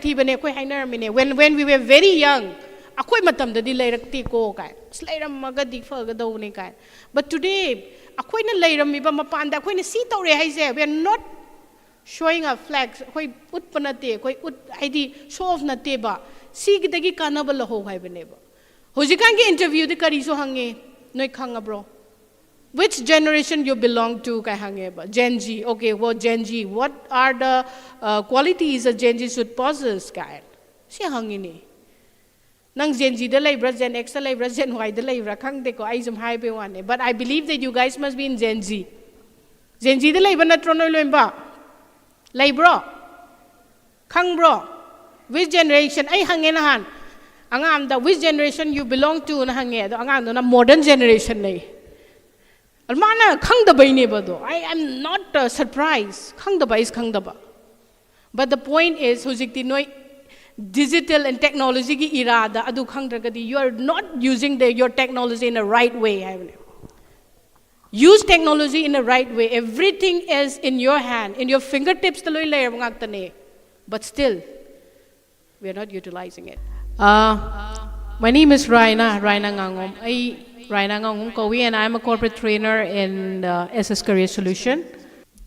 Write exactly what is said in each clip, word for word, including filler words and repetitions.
ꯊꯤꯕꯅꯦ ꯑꯩꯈꯣꯏ ꯍꯥꯏꯅꯔꯝꯃꯤꯅꯦ, when when we were very young, ꯑꯩꯈꯣꯏ ꯃꯇꯝꯗꯗꯤ ꯂꯩꯔꯛꯇꯦꯀꯣ ꯀꯥꯏ, ꯑꯁ ꯂꯩꯔꯝꯃꯒꯗꯤ ꯐꯒꯗꯧꯕꯅꯦ ꯀꯥꯏ. But today ꯑꯩꯈꯣꯏꯅ ꯂꯩꯔꯝꯃꯤꯕ ꯃꯄꯥꯟꯗ ꯑꯩꯈꯣꯏꯅ ꯁꯤ ꯇꯧꯔꯦ ꯍꯥꯏꯁꯦ, we are not showing a flag, ꯑꯩꯈꯣꯏ ꯎꯠꯄ ꯅꯠꯇꯦ, ꯑꯩꯈꯣꯏ ꯎꯠ ꯍꯥꯏꯗꯤ show off ꯅꯠꯇꯦꯕ, ꯁꯤꯒꯤꯗꯒꯤ ꯀꯥꯟꯅꯕ ꯂꯧꯍꯧ ꯍꯥꯏꯕꯅꯦꯕ. ꯍꯧꯖꯤꯛꯀꯥꯟꯒꯤ interviewꯗꯤ ꯀꯔꯤꯁꯨ ꯍꯪꯉꯤ, ꯅꯣꯏ ꯈꯪꯉꯕ꯭ꯔꯣ? Which generation you belong to ꯀꯥꯏ ꯍꯪꯉꯦꯕ. Gen Z. Okay, well, Gen Z, what are the uh, qualities a Gen Z should possess ꯀꯥꯏ ꯁꯤ ꯍꯪꯉꯤꯅꯦ. ꯅꯪ Gen Zꯗ ꯂꯩꯕ꯭ꯔꯥ, Gen Xꯇ ꯂꯩꯕ꯭ꯔꯥ, Gen Yꯗ ꯂꯩꯕ꯭ꯔꯥ ꯈꯪꯗꯦꯀꯣ, ꯑꯩ ꯁꯨꯝ ꯍꯥꯏꯕꯩ ꯋꯥꯅꯦ. But I believe that you guys must be in Gen Z. Gen Zꯗ ꯂꯩꯕ ꯅꯠꯇ꯭ꯔꯣ ꯅꯣꯏ ꯂꯣꯏꯅꯕ? ꯂꯩꯕ꯭ꯔꯣ? ꯈꯪꯕ꯭ꯔꯣ? Which generation? ꯑꯩ ꯍꯪꯉꯦ ꯅꯍꯥꯟ ꯑꯉꯥꯡ ꯑꯝꯗ, which generation you belong to ꯅ ꯍꯪꯉꯦ. ꯑꯗꯣ ꯑꯉꯥꯡꯗꯨꯅ modern generation ꯅꯦ. ꯃꯥꯅ ꯈꯪꯗꯕꯩꯅꯦꯕ ꯑꯗꯣ. I am not uh, surprised. ꯈꯪꯗꯕ is ꯈꯪꯗꯕ. But the point is, ꯍꯧꯖꯤꯛꯇꯤ ꯅꯣꯏ digital and technologyꯒꯤ eraꯗ ꯑꯗꯨ ꯈꯪꯗ꯭ꯔꯒꯗꯤ you are not using the, your technology in a right way ꯍꯥꯏꯕꯅꯦ. Use technology in a right way. Everything is in your hand, in your fingertipsꯇ ꯂꯣꯏ ꯂꯩꯔꯕ ꯉꯥꯛꯇꯅꯦ. But still, we are not utilizing it. Uh, my name is Raina, Raina Ngangom. ꯑꯩ Raina Ngangom ꯀꯧꯏ, and I am a corporate trainer in uh, S S Career Solution.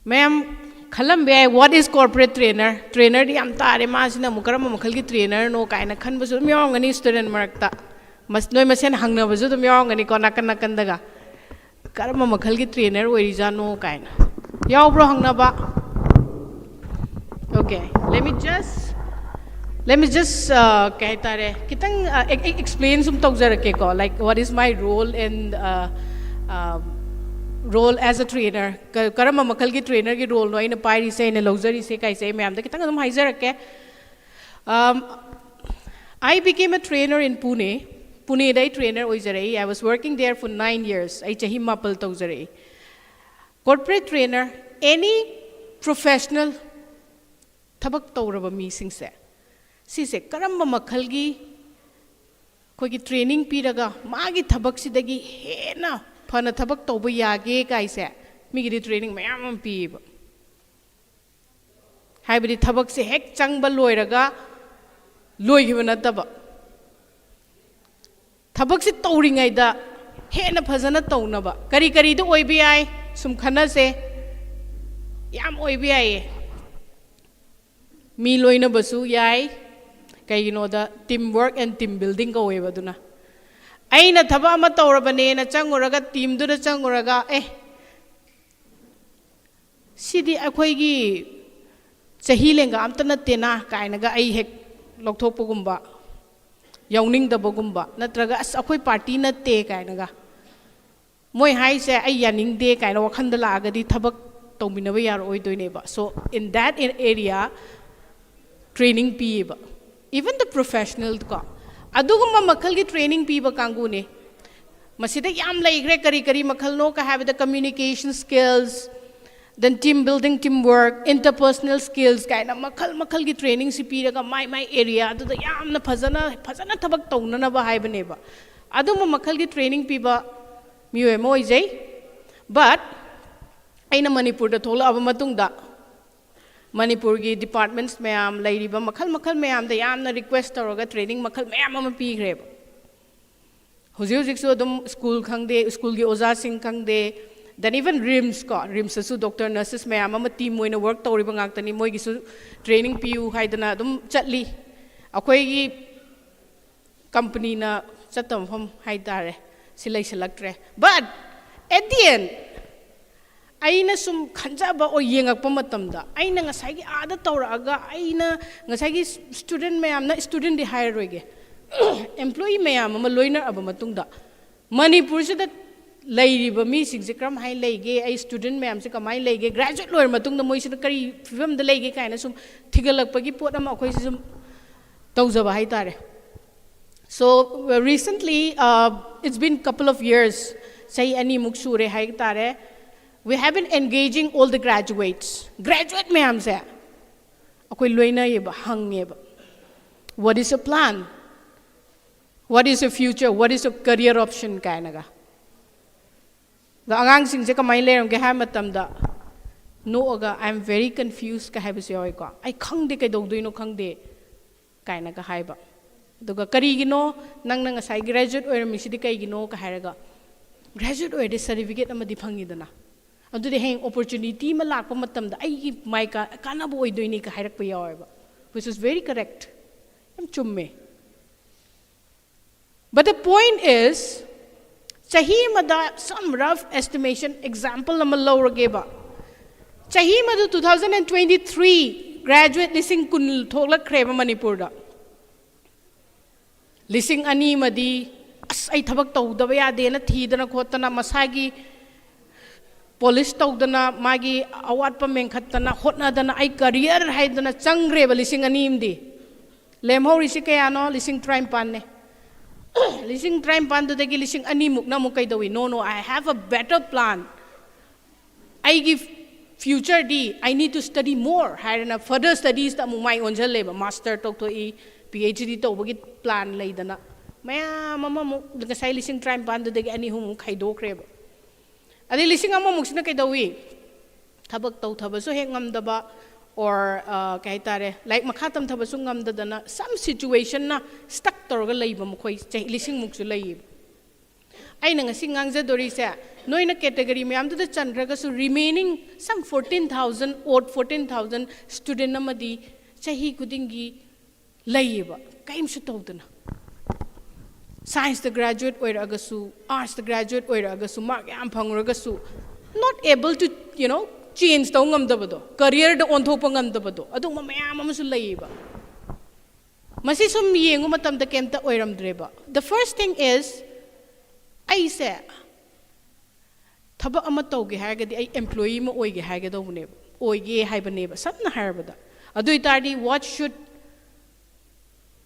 ꯃꯌꯥꯝ ꯈꯜꯂꯝꯕ ꯌꯥꯏ, what is corporate trainer? Trainerꯗꯤ ꯌꯥꯝ ꯇꯥꯔꯦ, ꯃꯥꯁꯤꯅ ꯑꯃꯨꯛ ꯀꯔꯝꯕ ꯃꯈꯜꯒꯤ trainerꯅꯣ ꯀꯥꯏꯅ ꯈꯟꯕꯁꯨ ꯑꯗꯨꯝ ꯌꯥꯎꯔꯝꯒꯅꯤ student ꯃꯔꯛꯇ. ꯃꯁ- ꯅꯣꯏ ꯃꯁꯦꯟ ꯍꯪꯅꯕꯁꯨ ꯑꯗꯨꯝ ꯌꯥꯎꯔꯝꯒꯅꯤꯀꯣ ꯅꯥꯀꯟ ꯅꯥꯀꯟꯗꯒ, ꯀꯔꯝꯕ ꯃꯈꯜꯒꯤ trainer ꯑꯣꯏꯔꯤꯖꯥꯠꯅꯣ ꯀꯥꯏꯅ. ꯌꯥꯎꯕ꯭ꯔꯣ ꯍꯪꯅꯕ? Okay, let me just let me just uh, ꯀꯩ ꯍꯥꯏꯇꯥꯔꯦ, ꯈꯤꯇꯪ uh, explain ꯁꯨꯝ ꯇꯧꯖꯔꯛꯀꯦꯀꯣ, like what is my role in uh, uh, role as a trainer. ꯀ- ꯀꯔꯝꯕ ꯃꯈꯜꯒꯤ trainerꯒꯤ roleꯅꯣ ꯑꯩꯅ ꯄꯥꯏꯔꯤꯁꯦ, ꯑꯩꯅ ꯂꯧꯖꯔꯤꯁꯦ ꯀꯥꯏꯁꯦ ꯑꯩ ꯃꯌꯥꯝꯗ ꯈꯤꯇꯪ ꯑꯗꯨꯝ ꯍꯥꯏꯖꯔꯛꯀꯦ. Um, I became a trainer in Pune. ꯄꯨꯅꯦꯗ ꯑꯩ trainer ꯑꯣꯏꯖꯔꯛꯏ. I was working there for nine years. ꯑꯩ ꯆꯍꯤ ꯃꯥꯄꯜ ꯇꯧꯖꯔꯛꯏ. Corporate trainer, any professional, ꯊꯕꯛ ꯇꯧꯔꯕ ꯃꯤꯁꯤꯡꯁꯦ, ꯁꯤꯁꯦ ꯀꯔꯝꯕ ꯃꯈꯜꯒꯤ ꯑꯩꯈꯣꯏꯒꯤ training ꯄꯤꯔꯒ ꯃꯥꯒꯤ ꯊꯕꯛꯁꯤꯗꯒꯤ ꯍꯦꯟꯅ ꯐꯅ ꯊꯕꯛ ꯇꯧꯕ ꯌꯥꯒꯦ ꯀꯥꯏꯁꯦ, ꯃꯤꯒꯤꯗꯤ training ꯃꯌꯥꯝ ꯑꯃ ꯄꯤꯌꯦꯕ. ꯍꯥꯏꯕꯗꯤ ꯊꯕꯛꯁꯦ ꯍꯦꯛ ꯆꯪꯕ ꯂꯣꯏꯔꯒ ꯂꯣꯏꯈꯤꯕ ꯅꯠꯇꯕ, ꯊꯕꯛꯁꯦ ꯇꯧꯔꯤꯉꯩꯗ ꯍꯦꯟꯅ ꯐꯖꯅ ꯇꯧꯅꯕ ꯀꯔꯤ ꯀꯔꯤꯗ ꯑꯣꯏꯕ ꯌꯥꯏ? ꯁꯨꯝ ꯈꯟꯅꯁꯦ꯫ ꯌꯥꯝ ꯑꯣꯏꯕ ꯌꯥꯏꯌꯦ꯫ ꯃꯤ ꯂꯣꯏꯅꯕꯁꯨ ꯌꯥꯏ꯫ ꯀꯩꯒꯤꯅꯣꯗ, team work and team building ꯀꯧꯋꯦꯕ꯫ ꯑꯗꯨꯅ ꯑꯩꯅ ꯊꯕꯛ ꯑꯃ ꯇꯧꯔꯕꯅꯦꯅ ꯆꯪꯉꯨꯔꯒ, ꯇꯤꯝꯗꯨꯗ ꯆꯪꯉꯨꯔꯒ, "ꯑꯦ, ꯁꯤꯗꯤ ꯑꯩꯈꯣꯏꯒꯤ ꯆꯍꯤ ꯂꯦꯡꯒꯥ ꯑꯝꯇ ꯅꯠꯇꯦꯅ" ꯀꯥꯏꯅꯒ ꯑꯩ ꯍꯦꯛ ꯂꯧꯊꯣꯛꯄꯒꯨꯝꯕ, ꯌꯥꯎꯅꯤꯡꯗꯕꯒꯨꯝꯕ, ꯅꯠꯇ꯭ꯔꯒ "ꯑꯁ, ꯑꯩꯈꯣꯏ ꯄꯥꯔꯇꯤ ꯅꯠꯇꯦ" ꯀꯥꯏꯅꯒ, "ꯃꯣꯏ ꯍꯥꯏꯁꯦ ꯑꯩ ꯌꯥꯅꯤꯡꯗꯦ" ꯀꯥꯏꯅ ꯋꯥꯈꯜꯗ ꯂꯥꯛꯑꯒꯗꯤ ꯊꯕꯛ ꯇꯧꯃꯤꯟꯅꯕ ꯌꯥꯔꯛꯑꯣꯏꯗꯣꯏꯅꯦꯕ꯫ So in that area training ꯄꯤꯌꯦꯕ, even the professional ꯀꯣ꯫ ꯑꯗꯨꯒꯨꯝꯕ ꯃꯈꯜꯒꯤ training ꯄꯤꯕ ꯀꯥꯡꯕꯨꯅꯦ꯫ ꯃꯁꯤꯗ ꯌꯥꯝ ꯂꯩꯈ꯭ꯔꯦ꯫ ꯀꯔꯤ ꯀꯔꯤ ꯃꯈꯜꯅꯣ ꯀ ꯍꯥꯏꯕꯗ, communication skills, then team building, team work, interpersonal skills ꯀꯥꯏꯅ ꯃꯈꯜ ꯃꯈꯜꯒꯤ training ꯁꯤ ꯄꯤꯔꯒ, ꯃꯥꯏ ꯃꯥꯏ area ꯑꯗꯨꯗ ꯌꯥꯝꯅ ꯐꯖꯅ, ꯐꯖꯅ ꯊꯕꯛ ꯇꯧꯅꯅꯕ ꯍꯥꯏꯕꯅꯦꯕ꯫ ꯑꯗꯨꯝꯕ ꯃꯈꯜꯒꯤ training ꯄꯤꯕ ꯃꯤꯑꯣꯏ ꯑꯃ ꯑꯣꯏꯖꯩ꯫ But ꯑꯩꯅ ꯃꯅꯤꯄꯨꯔꯗ ꯊꯣꯛꯂꯛꯑꯕ ꯃꯇꯨꯡꯗ, ꯃꯅꯤꯄꯨꯔꯒꯤ departments ꯃꯌꯥꯝ, ꯂꯩꯔꯤꯕ ꯃꯈꯜ ꯃꯈꯜ ꯃꯌꯥꯝꯗ ꯌꯥꯝꯅ request ꯇꯧꯔꯒ training ꯃꯈꯜ ꯃꯌꯥꯝ ꯑꯃ ꯄꯤꯈ꯭ꯔꯦꯕ꯫ ꯍꯧꯖꯤꯛ ꯍꯧꯖꯤꯛꯁꯨ ꯑꯗꯨꯝ ꯁ꯭ꯀꯨꯜ ꯈꯪꯗꯦ, ꯁ꯭ꯀꯨꯜꯒꯤ ꯑꯣꯖꯥꯁꯤꯡ ꯈꯪꯗꯦ, then even RIMS ꯀꯣ, RIMSꯇꯁꯨ doctor, nurses ꯃꯌꯥꯝ ꯑꯃ team ꯑꯣꯏꯅ work ꯇꯧꯔꯤꯕ ꯉꯥꯛꯇꯅꯤ꯫ ꯃꯣꯏꯒꯤꯁꯨ training ꯄꯤꯌꯨ ꯍꯥꯏꯗꯅ ꯑꯗꯨꯝ ꯆꯠꯂꯤ꯫ ꯑꯩꯈꯣꯏꯒꯤ companyꯅ ꯆꯠꯇꯕ ꯃꯐꯝ ꯍꯥꯏꯇꯥꯔꯦ, ꯁꯤ ꯂꯩꯁꯤꯜꯂꯛꯇ꯭ꯔꯦ꯫ But at the end, ꯑꯩꯅ ꯁꯨꯝ ꯈꯟꯖꯕ ꯑꯣꯏ ꯌꯦꯡꯉꯛꯄ ꯃꯇꯝꯗ, ꯑꯩꯅ ꯉꯁꯥꯏꯒꯤ ꯑꯥꯗ ꯇꯧꯔꯛꯑꯒ, ꯑꯩꯅ ꯉꯁꯥꯏꯒꯤ student ꯃꯌꯥꯝꯅ, studentꯗꯤ ꯍꯥꯏꯔꯔꯣꯏꯒꯦ, employee ꯃꯌꯥꯝ ꯑꯃ ꯂꯣꯏꯅꯔꯛꯑꯕ ꯃꯇꯨꯡꯗ, ꯃꯅꯤꯄꯨꯔꯁꯤꯗ ꯂꯩꯔꯤꯕ ꯃꯤꯁꯤꯡꯁꯦ ꯀꯔꯝꯍꯥꯏꯅ ꯂꯩꯒꯦ, ꯑꯩ student ꯃꯌꯥꯝꯁꯦ ꯀꯃꯥꯏꯅ ꯂꯩꯒꯦ, graduate ꯂꯣꯏꯔ ꯃꯇꯨꯡꯗ ꯃꯣꯏꯁꯤꯅ ꯀꯔꯤ ꯐꯤꯕꯝꯗ ꯂꯩꯒꯦ ꯀꯥꯏꯅ ꯁꯨꯝ ꯊꯤꯒꯠꯂꯛꯄꯒꯤ ꯄꯣꯠ ꯑꯃ ꯑꯩꯈꯣꯏꯁꯤ ꯁꯨꯝ ꯇꯧꯖꯕ ꯍꯥꯏꯇꯥꯔꯦ꯫ So, uh, recently, uh, it's been couple of years, ꯆꯍꯤ ꯑꯅꯤꯃꯨꯛ ꯁꯨꯔꯦ ꯍꯥꯏꯇꯥꯔꯦ, we have been engaging all the graduates. Graduate ꯃꯌꯥꯝꯁꯦ ꯑꯩꯈꯣꯏ ꯂꯣꯏꯅꯩꯌꯦꯕ, ꯍꯪꯉꯦꯕ, "What is your plan? What is your future? What is your career option?" ꯀꯥꯏꯅꯒ꯫ ꯑꯗꯣ ꯑꯉꯥꯡꯁꯤꯡꯁꯦ ꯀꯃꯥꯏꯅ ꯂꯩꯔꯝꯒꯦ ꯍꯥꯏꯕ ꯃꯇꯝꯗ, ꯅꯣꯛꯑꯒ "I am very confused" ꯀ ꯍꯥꯏꯕꯁꯨ ꯌꯥꯎꯋꯤꯀꯣ꯫ "ꯑꯩ ꯈꯪꯗꯦ, ꯀꯩꯗꯧꯗꯣꯏꯅꯣ ꯈꯪꯗꯦ" ꯀꯥꯏꯅꯒ ꯍꯥꯏꯕ꯫ ꯑꯗꯨꯒ "ꯀꯔꯤꯒꯤꯅꯣ ꯅꯪꯅ ꯉꯁꯥꯏ graduate ꯑꯣꯏꯔꯝꯃꯤꯁꯤꯗꯤ ꯀꯩꯒꯤꯅꯣ?" ꯀ ꯍꯥꯏꯔꯒ, "Graduate ꯑꯣꯏꯔꯗꯤ certificate ꯑꯃꯗꯤ ꯐꯪꯉꯤꯗꯅ, ꯑꯗꯨꯗꯤ ꯍꯌꯦꯡ opportunity ꯑꯃ ꯂꯥꯛꯄ ꯃꯇꯝꯗ ꯑꯩꯒꯤ ꯃꯥꯏ ꯀꯥ-, ꯀꯥꯟꯅꯕ ꯑꯣꯏꯗꯣꯏꯅꯤ" ꯀ ꯍꯥꯏꯔꯛꯄ ꯌꯥꯎꯋꯦꯕ, which is very correct. ꯌꯥꯝ ꯆꯨꯝꯃꯦ꯫ But the point is, ꯆꯍꯤ ꯑꯃꯗ, some rough estimation example ꯑꯃ ꯂꯧꯔꯒꯦꯕ, ꯆꯍꯤ ꯑꯃꯗ two thousand and twenty three graduate ꯂꯤꯁꯤꯡ ꯀꯨꯟ ꯊꯣꯛꯂꯛꯈ꯭ꯔꯦꯕ ꯃꯅꯤꯄꯨꯔꯗ꯫ ꯂꯤꯁꯤꯡ ꯑꯅꯤ ꯑꯃꯗꯤ "ꯑꯁ, ꯑꯩ ꯊꯕꯛ ꯇꯧꯗꯕ ꯌꯥꯗꯦꯅ" ꯊꯤꯗꯅ ꯈꯣꯠꯇꯅ, ꯃꯁꯥꯒꯤ polish ꯇꯧꯗꯅ, ꯃꯥꯒꯤ ꯑꯋꯥꯠꯄ ꯃꯦꯟꯈꯠꯇꯅ, ꯍꯣꯠꯅꯗꯅ, "ꯑꯩ career" ꯍꯥꯏꯗꯅ ꯆꯪꯈ꯭ꯔꯦꯕ ꯂꯤꯁꯤꯡ ꯑꯅꯤ ꯑꯃꯗꯤ꯫ ꯂꯦꯝꯍꯧꯔꯤꯁꯤ ꯀꯌꯥꯅꯣ? ꯂꯤꯁꯤꯡ ꯇꯔꯥꯅꯤꯄꯥꯟꯅꯦ꯫ ꯂꯤꯁꯤꯡ ꯇꯔꯥꯅꯤꯄꯥꯟꯗꯨꯗꯒꯤ ꯂꯤꯁꯤꯡ ꯑꯅꯤꯃꯨꯛꯅ ꯑꯃꯨꯛ ꯀꯩꯗꯧꯏ? "No, no, I have a better plan. ꯑꯩꯒꯤ future D I need to study more" ꯍꯥꯏꯔꯅ further studies ꯇ ꯑꯃꯨꯛ ꯃꯥꯏ ꯑꯣꯟꯁꯤꯜꯂꯦꯕ꯫ Master ꯇꯧꯊꯣꯛꯏ, PhD ꯇꯧꯕꯒꯤ plan ꯂꯩꯗꯅ, ꯃꯌꯥꯝ ꯑꯃꯃꯨꯛ ꯉꯁꯥꯏ ꯂꯤꯁꯤꯡ ꯇꯔꯥꯅꯤꯄꯥꯟꯗꯨꯗꯒꯤ ꯑꯅꯤ ꯑꯍꯨꯝꯃꯨꯛ ꯈꯥꯏꯗꯣꯛꯈ꯭ꯔꯦꯕ꯫ ꯑꯗꯩ ꯂꯤꯁꯤꯡ ꯑꯃꯃꯨꯛꯁꯤꯅ ꯀꯩꯗꯧꯏ? ꯊꯕꯛ ꯇꯧꯊꯕꯁꯨ ꯍꯦꯛ ꯉꯝꯗꯕ, or, ꯑ, ꯀꯩ ꯍꯥꯏꯇꯥꯔꯦ, ꯂꯥꯏꯔꯤꯛ ꯃꯈꯥ ꯇꯝꯊꯕꯁꯨ ꯉꯝꯗꯗꯅ, some situation ꯅ stuck ꯇꯧꯔꯒ ꯂꯩꯕ ꯃꯈꯣꯏ ꯆꯍꯤ ꯂꯤꯁꯤꯡꯃꯨꯛꯁꯨ ꯂꯩꯌꯦꯕ꯫ ꯑꯩꯅ ꯉꯁꯤ ꯉꯥꯡꯖꯗꯣꯔꯤꯁꯦ, ꯅꯣꯏꯅ category ꯃꯌꯥꯝꯗꯨꯗ ꯆꯟꯈ꯭ꯔꯒꯁꯨ, remaining some fourteen thousand, odd fourteen thousand student ꯑꯃꯗꯤ ꯆꯍꯤ ꯈꯨꯗꯤꯡꯒꯤ ꯂꯩꯌꯦꯕ, ꯀꯔꯤꯝꯁꯨ ꯇꯧꯗꯅ꯫ Science ꯇ graduate ꯑꯣꯏꯔꯛꯑꯒꯁꯨ, Arts ꯇ graduate ꯑꯣꯏꯔꯛꯑꯒꯁꯨ, mark ꯌꯥꯝ ꯐꯪꯉꯨꯔꯒꯁꯨ, not able to, you know, change ꯇꯧ ꯉꯝꯗꯕꯗꯣ, career ꯗ ꯑꯣꯟꯊꯣꯛꯄ ꯉꯝꯗꯕꯗꯣ, ꯑꯗꯨꯒꯨꯝꯕ ꯃꯌꯥꯝ ꯑꯃꯁꯨ ꯂꯩꯌꯦꯕ꯫ ꯃꯁꯤ ꯁꯨꯝ ꯌꯦꯡꯕ ꯃꯇꯝꯗ ꯀꯩꯝꯇ ꯑꯣꯏꯔꯝꯗ꯭ꯔꯦꯕ꯫ The first thing is, ꯑꯩꯁꯦ ꯊꯕꯛ ꯑꯃ ꯇꯧꯒꯦ ꯍꯥꯏꯔꯒꯗꯤ ꯑꯩ employee ꯑꯃ ꯑꯣꯏꯒꯦ ꯍꯥꯏꯒꯗꯧꯕꯅꯦꯕ, ꯑꯣꯏꯒꯦ ꯍꯥꯏꯕꯅꯦꯕ, ꯁꯝꯅ ꯍꯥꯏꯔꯕꯗ꯫ ꯑꯗꯨ ꯑꯣꯏꯇꯥꯔꯗꯤ, what should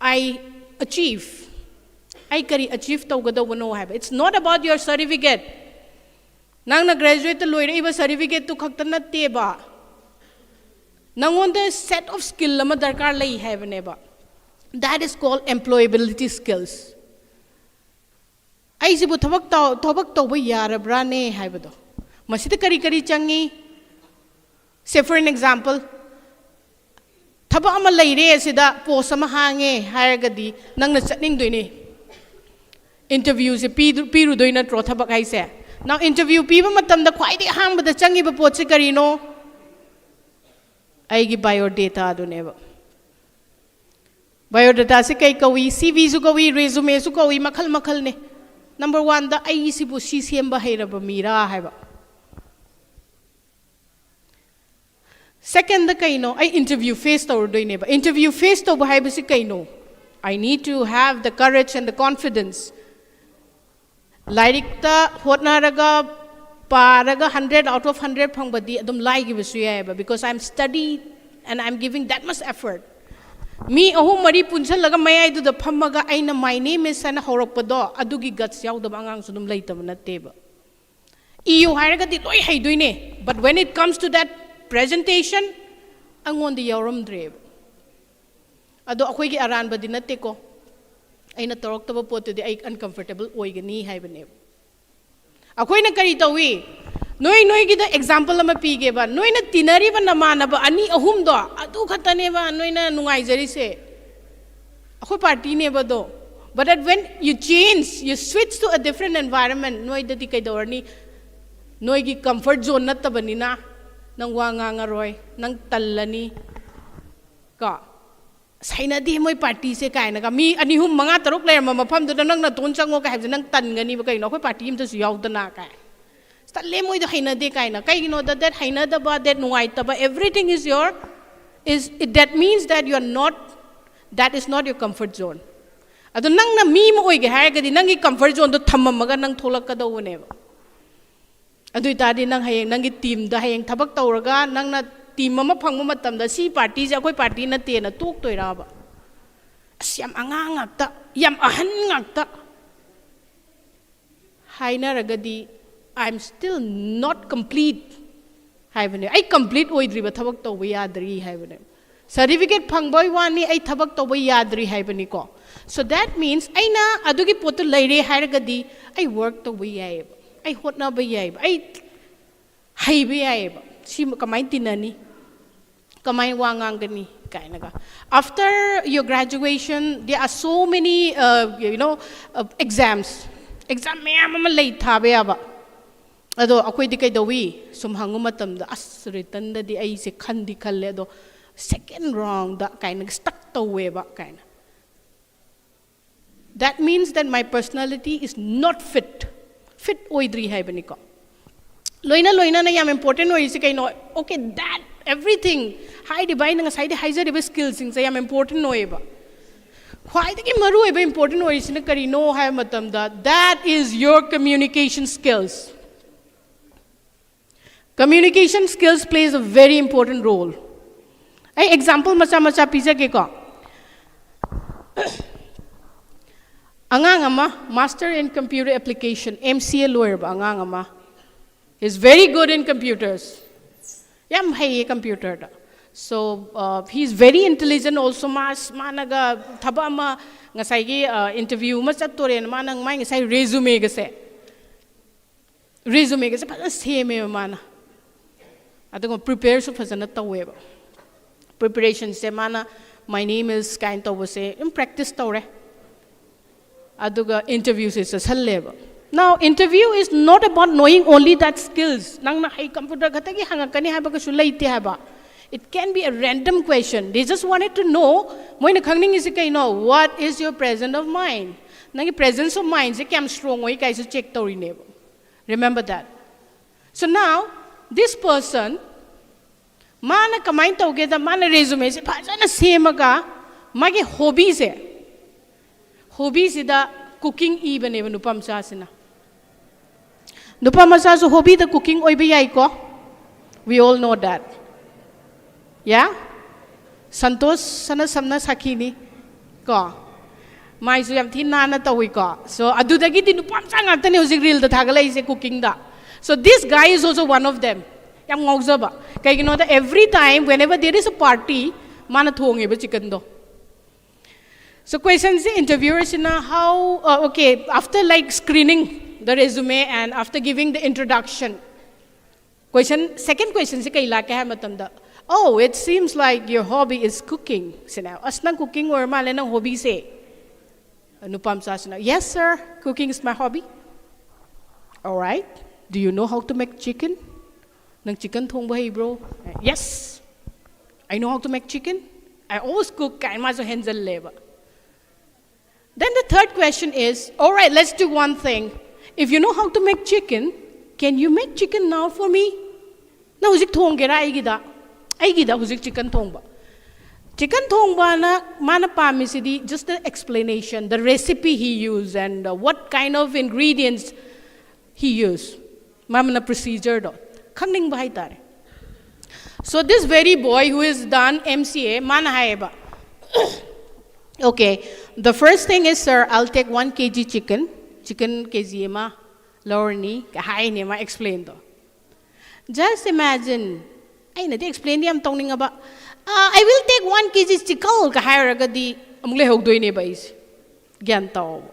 I achieve? ꯑꯩ ꯀꯔꯤ achieve ꯇꯧꯒꯗꯧꯕꯅꯣ ꯍꯥꯏꯕ꯫ It's not about your certificate. ꯅꯪꯅ graduate ꯇ ꯂꯣꯏꯔꯛꯏꯕ certificate ꯇꯨ ꯈꯛꯇ ꯅꯠꯇꯦꯕ꯫ ꯅꯪꯉꯣꯟꯗ set of skill ꯑꯃ ꯗꯔꯀꯥꯔ ꯂꯩ ꯍꯥꯏꯕꯅꯦꯕ꯫ That is called employability skills. ꯑꯩꯁꯤꯕꯨ ꯊꯕꯛ ꯇꯧ-, ꯊꯕꯛ ꯇꯧꯕ ꯌꯥꯔꯕ꯭ꯔꯥꯅꯦ ꯍꯥꯏꯕꯗꯣ꯫ ꯃꯁꯤꯗ ꯀꯔꯤ ꯀꯔꯤ ꯆꯪꯉꯤ? Say for an example, ꯊꯕꯛ ꯑꯃ ꯂꯩꯔꯦ, ꯑꯁꯤꯗ ꯄꯣꯁ ꯑꯃ ꯍꯥꯡꯉꯦ ꯍꯥꯏꯔꯒꯗꯤ ꯅꯪꯅ ꯆꯠꯅꯤꯡꯗꯣꯏꯅꯦ, ꯏꯟꯇꯔꯚ꯭ꯌꯨꯁꯦ ꯄꯤꯔꯨꯗꯣꯏ ꯅꯠꯇ꯭ꯔꯣ? ꯊꯕꯛ ꯍꯥꯏꯁꯦ꯫ ꯅꯥꯎ, ꯏꯟꯇꯔꯚ꯭ꯌꯨ ꯄꯤꯕ ꯃꯇꯝꯗ ꯈ꯭ꯋꯥꯏꯗꯒꯤ ꯑꯍꯥꯟꯕꯗ ꯆꯪꯉꯤꯕ ꯄꯣꯠꯁꯦ ꯀꯔꯤꯅꯣ? ꯑꯩꯒꯤ ꯕꯥꯏꯑꯣꯗꯦꯇꯥꯗꯨꯅꯦꯕ꯫ ꯕꯥꯏꯑꯣꯗꯦꯇꯥꯁꯤ ꯀꯩ ꯀꯧꯏ? ꯁꯤ ꯚꯤꯁꯨ ꯀꯧꯏ, ꯔꯦꯖꯨꯃꯦꯁꯨ ꯀꯧꯏ, ꯃꯈꯜ ꯃꯈꯜꯅꯦ꯫ ꯅꯝꯕꯔ ꯋꯥꯟꯗ, ꯑꯩꯁꯤꯕꯨ ꯁꯤ ꯁꯦꯝꯕ ꯍꯩꯔꯕ ꯃꯤꯔꯥ ꯍꯥꯏꯕ꯫ ꯁꯦꯀꯦꯟꯗ ꯀꯩꯅꯣ? ꯑꯩ ꯏꯟꯇꯔꯚ꯭ꯌꯨ ꯐꯦꯁ ꯇꯧꯔꯨꯗꯣꯏꯅꯦꯕ꯫ ꯏꯟꯇꯔꯚ꯭ꯌꯨ ꯐꯦꯁ ꯇꯧꯕ ꯍꯥꯏꯕꯁꯤ ꯀꯩꯅꯣ? I need to have the courage and the confidence. ꯂꯥꯏꯔꯤꯛꯇ ꯍꯣꯠꯅꯔꯒ, ꯄꯥꯔꯒ hundred out of hundred ꯐꯪꯕꯗꯤ ꯑꯗꯨꯝ ꯂꯥꯏꯈꯤꯕꯁꯨ ꯌꯥꯏꯑꯕ, because I am study and I am giving that much effort. ꯃꯤ ꯑꯍꯨꯝ ꯃꯔꯤ ꯄꯨꯟꯁꯤꯜꯂꯒ ꯃꯌꯥꯏꯗꯨꯗ ꯐꯝꯃꯒ "ꯑꯩꯅ my name is" ꯍꯥꯏꯅ ꯍꯧꯔꯛꯄꯗꯣ, ꯑꯗꯨꯒꯤ ꯒꯠꯁ ꯌꯥꯎꯗꯕ ꯑꯉꯥꯡꯁꯨ ꯑꯗꯨꯝ ꯂꯩꯇꯕ ꯅꯠꯇꯦꯕ꯫ ꯏꯌꯨ ꯍꯥꯏꯔꯒꯗꯤ ꯂꯣꯏ ꯍꯩꯗꯣꯏꯅꯦ, but when it comes to that presentation, ꯑꯩꯉꯣꯟꯗ ꯌꯥꯎꯔꯝꯗ꯭ꯔꯦꯕ꯫ ꯑꯗꯣ ꯑꯩꯈꯣꯏꯒꯤ ꯑꯔꯥꯟꯕꯗꯤ ꯅꯠꯇꯦꯀꯣ, ꯑꯩꯅ ꯇꯧꯔꯛꯇꯕ ꯄꯣꯠꯇꯨꯗꯤ ꯑꯩ uncomfortable ꯑꯣꯏꯒꯅꯤ ꯍꯥꯏꯕꯅꯦꯕ꯫ ꯑꯩꯈꯣꯏꯅ ꯀꯔꯤ ꯇꯧꯏ? ꯅꯣꯏ, ꯅꯣꯏꯒꯤꯗ ꯑꯦꯛꯖꯥꯝꯄꯜ ꯑꯃ ꯄꯤꯒꯦꯕ꯫ ꯅꯣꯏꯅ ꯇꯤꯟꯅꯔꯤꯕ ꯅꯃꯥꯟꯅꯕ ꯑꯅꯤ ꯑꯍꯨꯝꯗꯣ, ꯑꯗꯨ ꯈꯛꯇꯅꯦꯕ ꯅꯣꯏꯅ ꯅꯨꯡꯉꯥꯏꯖꯔꯤꯁꯦ꯫ ꯑꯩꯈꯣꯏ ꯄꯥꯔꯇꯤꯅꯦꯕ ꯑꯗꯣ꯫ But that when you change, you switch to a different environment, ꯅꯣꯏꯗꯗꯤ ꯀꯩꯗꯧꯔꯅꯤ? ꯅꯣꯏꯒꯤ comfort zone ꯅꯠꯇꯕꯅꯤꯅ ꯅꯪ ꯋꯥ ꯉꯥꯡꯉꯔꯣꯏ, ꯅꯪ ꯇꯜꯂꯅꯤ ꯀꯣ꯫ "ꯑꯁ, ꯍꯩꯅꯗꯦ ꯃꯣꯏ ꯄꯥꯔꯇꯤꯁꯦ" ꯀꯥꯏꯅꯒ, ꯃꯤ ꯑꯅꯤ, ꯑꯍꯨꯝ, ꯃꯉꯥ, ꯇꯔꯨꯛ ꯂꯩꯔꯝꯕ ꯃꯐꯝꯗꯨꯗ ꯅꯪ ꯅꯇꯣꯟ ꯆꯪꯉꯣ ꯀꯥꯏ ꯍꯥꯏꯕꯁꯦ ꯅꯪ ꯇꯟꯒꯅꯤꯕ꯫ ꯀꯩꯅꯣ, ꯑꯩꯈꯣꯏ ꯄꯥꯔꯇꯤ ꯑꯝꯇꯁꯨ ꯌꯥꯎꯗꯅ ꯀꯥꯏ꯫ "ꯑꯁ, ꯇꯜꯂꯦ ꯃꯣꯏꯗꯣ, ꯍꯩꯅꯗꯦ" ꯀꯥꯏꯅ꯫ ꯀꯩꯒꯤꯅꯣꯗ, that ꯍꯩꯅꯗꯕ, that ꯅꯨꯡꯉꯥꯏꯇꯕ, everything is your, is, that means that you are not, that is not your comfort zone. ꯑꯗꯣ ꯅꯪꯅ ꯃꯤ ꯑꯃ ꯑꯣꯏꯒꯦ ꯍꯥꯏꯔꯒꯗꯤ ꯅꯪꯒꯤ comfort zoneꯗꯣ ꯊꯝꯃꯝꯃꯒ ꯅꯪ ꯊꯣꯛꯂꯛꯀꯗꯧꯕꯅꯦꯕ꯫ ꯑꯗꯨ ꯑꯣꯏꯇꯥꯔꯗꯤ ꯅꯪ ꯍꯌꯦꯡ ꯅꯪꯒꯤ ꯇꯤꯝꯗ ꯍꯌꯦꯡ ꯊꯕꯛ ꯇꯧꯔꯒ ꯅꯪꯅ ꯇꯤꯝ ꯑꯃ ꯐꯪꯕ ꯃꯇꯝꯗ "ꯁꯤ ꯄꯥꯔꯇꯤꯁꯦ ꯑꯩꯈꯣꯏ ꯄꯥꯔꯇꯤ ꯅꯠꯇꯦꯅ" ꯇꯣꯛꯇꯣꯏꯔꯕ? "ꯑꯁ, ꯌꯥꯝ ꯑꯉꯥꯡ ꯉꯥꯛꯇ, ꯌꯥꯝ ꯑꯍꯟ ꯉꯥꯛꯇ" ꯍꯥꯏꯅꯔꯒꯗꯤ, "I am still not complete" ꯍꯥꯏꯕꯅꯦ꯫ "ꯑꯩ complete ꯑꯣꯏꯗ꯭ꯔꯤꯕ, ꯊꯕꯛ ꯇꯧꯕ ꯌꯥꯗ꯭ꯔꯤ" ꯍꯥꯏꯕꯅꯦ꯫ "Certificate ꯐꯪꯕꯩ ꯋꯥꯅꯤ, ꯑꯩ ꯊꯕꯛ ꯇꯧꯕ ꯌꯥꯗ꯭ꯔꯤ" ꯍꯥꯏꯕꯅꯤꯀꯣ꯫ So that means ꯑꯩꯅ ꯑꯗꯨꯒꯤ ꯄꯣꯠꯇꯨ ꯂꯩꯔꯦ ꯍꯥꯏꯔꯒꯗꯤ ꯑꯩ ꯋꯥꯔꯛ ꯇꯧꯕ ꯌꯥꯏꯑꯕ, ꯑꯩ ꯍꯣꯠꯅꯕ ꯌꯥꯏꯑꯕ, ꯑꯩ ꯍꯩꯕ ꯌꯥꯏꯑꯕ꯫ ꯁꯤ ꯀꯃꯥꯏꯅ ꯇꯤꯟꯅꯅꯤ? ꯀꯃꯥꯏꯅ ꯋꯥ ꯉꯥꯡꯒꯅꯤ ꯀꯥꯏꯅꯒ? After your graduation, there are so many, uh, you know, uh, exams. Exam ꯃꯌꯥꯝ ꯑꯃ ꯂꯩ, ꯊꯥꯕ ꯌꯥꯕ. ꯑꯗꯣ ꯑꯩꯈꯣꯏꯗꯤ ꯀꯩꯗꯧꯏ? ꯁꯨꯝ ꯍꯪꯕ ꯃꯇꯝꯗ, "ꯑꯁ, ꯔꯤꯇꯟꯗꯗꯤ ꯑꯩꯁꯦ ꯈꯟꯗꯤ ꯈꯜꯂꯦ, ꯑꯗꯣ ꯁꯦꯀꯦꯟ ꯔꯥꯎꯟꯗ" ꯀꯥꯏꯅꯒ stuck ꯇꯧꯋꯦꯕ ꯀꯥꯏꯅ. That means that my personality is not fit. Fit ꯑꯣꯏꯗ꯭ꯔꯤ ꯍꯥꯏꯕꯅꯤꯀꯣ. ꯂꯣꯏꯅ ꯂꯣꯏꯅꯅ ꯌꯥꯝ important ꯑꯣꯏꯔꯤꯁꯤ ꯀꯩꯅꯣ? Okay, that everything, ꯍꯥꯏꯔꯤꯕ ꯑꯩꯅ ꯉꯁꯥꯏꯗꯤ ꯍꯥꯏꯖꯔꯤꯕ skillꯁꯤꯡꯁꯦ ꯌꯥꯝ important ꯑꯣꯏꯌꯦꯕ. ꯈ꯭ꯋꯥꯏꯗꯒꯤ ꯃꯔꯨꯑꯣꯏꯕ important ꯑꯣꯏꯔꯤꯁꯤꯅ ꯀꯔꯤꯅꯣ ꯍꯥꯏꯕ ꯃꯇꯝꯗ, that is your communication skills. Communication skills plays a very important role. ꯑꯩ example ꯃꯆꯥ ꯃꯆꯥ ꯄꯤꯖꯒꯦꯀꯣ. ꯑꯉꯥꯡ ꯑꯃ, Master in Computer Application, M C A ꯂꯣꯏꯔꯕ ꯑꯉꯥꯡ ꯑꯃ, is very good in computers. ꯌꯥꯝ ꯍꯩꯌꯦ computerꯗ. So, uh, he is very intelligent also. ꯃꯥ, ꯃꯥꯅꯒ ꯊꯕꯛ ꯑꯃ, ꯉꯁꯥꯏꯒꯤ, uh, interview ꯑꯃ ꯆꯠꯇꯣꯔꯦꯅ ꯃꯥꯅ ꯃꯥꯏ ꯉꯁꯥꯏ resumeꯒꯁꯦ, resumeꯒꯁꯦ ꯐꯖꯅ ꯁꯦꯝꯃꯦꯕ ꯃꯥꯅ, ꯑꯗꯨꯒ prepareꯁꯨ ꯐꯖꯅ ꯇꯧꯋꯦꯕ. Preparationꯁꯦ ꯃꯥꯅ "My name is" ꯀꯥꯏꯅ ꯇꯧꯕꯁꯦ ꯑꯗꯨꯝ practice ꯇꯧꯔꯦ, ꯑꯗꯨꯒ interviewꯁꯦ ꯆꯠꯁꯜꯂꯦꯕ. Now, interview is not about knowing only that skills. ꯅꯪꯅ ꯍꯩ, computer ꯈꯛꯇꯒꯤ ꯍꯪꯉꯛꯀꯅꯤ ꯍꯥꯏꯕ ꯀꯩꯁꯨ ꯂꯩꯇꯦ ꯍꯥꯏꯕ. It can be a random question. They just wanted to know, ꯃꯣꯏꯅ ꯈꯪꯅꯤꯡꯉꯤꯁꯦ ꯀꯩꯅꯣ? What is your presence of mind? ꯅꯪꯒꯤ presence of mindꯁꯦ ꯀꯌꯥꯝ strong ꯑꯣꯏ ꯀꯥꯏꯁꯨ check ꯇꯧꯔꯤꯅꯦꯕ. Remember that. So now, this person, ꯃꯥꯅ ꯀꯃꯥꯏꯅ ꯇꯧꯒꯦꯗ, ꯃꯥꯅ resumeꯁꯦ ꯐꯖꯅ ꯁꯦꯝꯃꯒ, ꯃꯥꯒꯤ hobbyꯁꯦ, hobbyꯁꯤꯗ cooking ꯏꯕꯅꯦꯕ ꯅꯨꯄꯥ ꯃꯆꯥꯁꯤꯅ. ꯅꯨꯄꯥ ꯃꯆꯥꯁꯨ hobbyꯗ cooking ꯑꯣꯏꯕ ꯌꯥꯏꯀꯣ? We all know that. Yeah? Santosh ꯁꯅꯥꯁꯝꯅ ꯁꯥꯈꯤꯅꯤ ꯀꯣ? ꯃꯥꯏꯁꯨ ꯌꯥꯝ ꯊꯤꯅ ꯅꯥꯟꯅ ꯇꯧꯏꯀꯣ? So, ꯑꯗꯨꯗꯒꯤꯗꯤ ꯅꯨꯄꯥ ꯃꯆꯥ ꯉꯥꯛꯇꯅꯦ ꯍꯧꯖꯤꯛ reelꯗ ꯊꯥꯒꯠꯂꯛꯏꯁꯦ cookingꯗ. So, this guy is also one of them. ꯌꯥꯝ ꯉꯥꯎꯖꯕ. ꯀꯩꯒꯤꯅꯣꯗ, every time, whenever there is a party, ꯃꯥꯅ ꯊꯣꯡꯉꯦꯕ chickenꯗꯣ. So, questionꯁꯦ interviewerꯁꯤꯅ how, uh, okay, after, like, screening the resume and after giving the introduction, Question, second questionꯁꯦ ꯀꯩ ꯂꯥꯛꯀꯦ ꯍꯥꯏꯕ ꯃꯇꯝꯗ, "Oh, it seems like your hobby is cooking" ꯁꯤꯅꯦ꯫ "ꯑꯁ, ꯅꯪ cooking ꯑꯣꯏꯔ ꯃꯥꯜꯂꯦ, ꯅꯪ hobbyꯁꯦ"꯫ ꯅꯨꯄꯥ ꯃꯆꯥꯁꯤꯅ, "Yes sir, cooking is my hobby." "All right, do you know how to make chicken?" "ꯅꯪ chicken ꯊꯣꯡꯕ ꯍꯩꯕ꯭ꯔꯣ?" "Yes, I know how to make chicken. I always cook" ꯀꯥꯏꯅ ꯃꯥꯁꯨ ꯍꯦꯟꯖꯜꯂꯦꯕ꯫ Then the third question is, "All right, let's do one thing. If you know how to make chicken, can you make chicken now for me?" "ꯅꯪ ꯍꯧꯖꯤꯛ ꯊꯣꯡꯒꯦꯔꯥ ꯑꯩꯒꯤꯗ?" "ꯑꯩꯒꯤꯗ ꯍꯧꯖꯤꯛ chicken ꯊꯣꯡꯕ"꯫ Chicken ꯊꯣꯡꯕꯅ ꯃꯥꯅ ꯄꯥꯝꯃꯤꯁꯤꯗꯤ just the explanation, the recipe he used and uh, what kind of ingredients he used. ꯃꯥꯅ procedureꯗꯣ ꯈꯪꯅꯤꯡꯕ ꯍꯥꯏꯇꯥꯔꯦ꯫ So this very boy who is done M C A, ꯃꯥꯅ ꯍꯥꯏꯌꯦꯕ, "Okay, the first thing is, sir, I'll take one K G chicken." Chicken K G ꯑꯃ ꯂꯧꯔꯅꯤ ꯀ ꯍꯥꯏꯅꯦ ꯃꯥ explainꯗꯣ꯫ Just imagine, ꯑꯩꯅꯗꯤ explainꯗꯤ ꯌꯥꯝ ꯇꯧꯅꯤꯡꯉꯕ, "Uh, I will take one K G chicken" ꯀ ꯍꯥꯏꯔꯒꯗꯤ ꯑꯃꯨꯛ ꯂꯩꯍꯧꯗꯣꯏꯅꯦꯕ ꯑꯩꯁꯦ꯫ ꯒ꯭ꯌꯥꯟ ꯇꯧꯕ꯫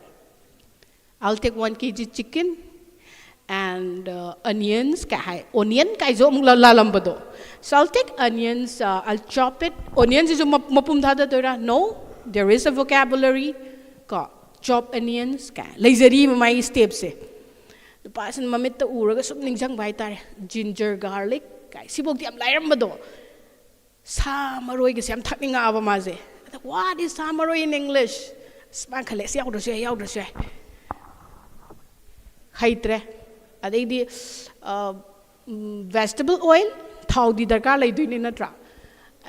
"I'll take one K G chicken and uh, onions" ꯀ ꯍꯥꯏ, onion ꯀꯥꯏꯁꯨ ꯑꯃꯨꯛ ꯂꯥꯜꯂꯝꯕꯗꯣ꯫ "So I'll take onions, uh, I'll chop it." Onionꯁꯤꯁꯨ ꯃꯄꯨꯝ ꯊꯥꯗꯗꯣꯏꯔꯥ? "No, there is a vocabulary" ꯀꯣ, "chop onions" ꯀꯥꯏ ꯂꯩꯖꯔꯤꯕ ꯃꯥꯒꯤ stepꯁꯦ꯫ ꯅꯨꯄꯥꯁꯤꯅ ꯃꯃꯤꯠꯇ ꯎꯔꯒ ꯁꯨꯝ ꯅꯤꯡꯁꯤꯡꯕ ꯍꯥꯏꯇꯥꯔꯦ, "Ginger, garlic" ꯀꯥꯏ, ꯁꯤꯐꯧꯗꯤ ꯌꯥꯝ ꯂꯥꯏꯔꯝꯕꯗꯣ꯫ ꯁꯥ ꯃꯔꯣꯏꯒꯁꯦ ꯌꯥꯝ ꯊꯛꯅꯤꯡꯉꯛꯑꯕ ꯃꯥꯁꯦ꯫ ꯑꯗ, "What is ꯁꯥ ꯃꯔꯣꯏ in English?" ꯑꯁ, ꯃꯥꯅ ꯈꯜꯂꯦ, "ꯑꯁ, ꯌꯥꯎꯗ꯭ꯔꯁꯨ ꯌꯥꯏ, ꯌꯥꯎꯗ꯭ꯔꯁꯨ ꯌꯥꯏ"꯫ ꯍꯩꯇ꯭ꯔꯦ꯫ ꯑꯗꯩꯗꯤ, "Vegetable oil", ꯊꯥꯎꯗꯤ ꯗꯔꯀꯥꯔ ꯂꯩꯗꯣꯏꯅꯤ ꯅꯠꯇ꯭ꯔꯥ?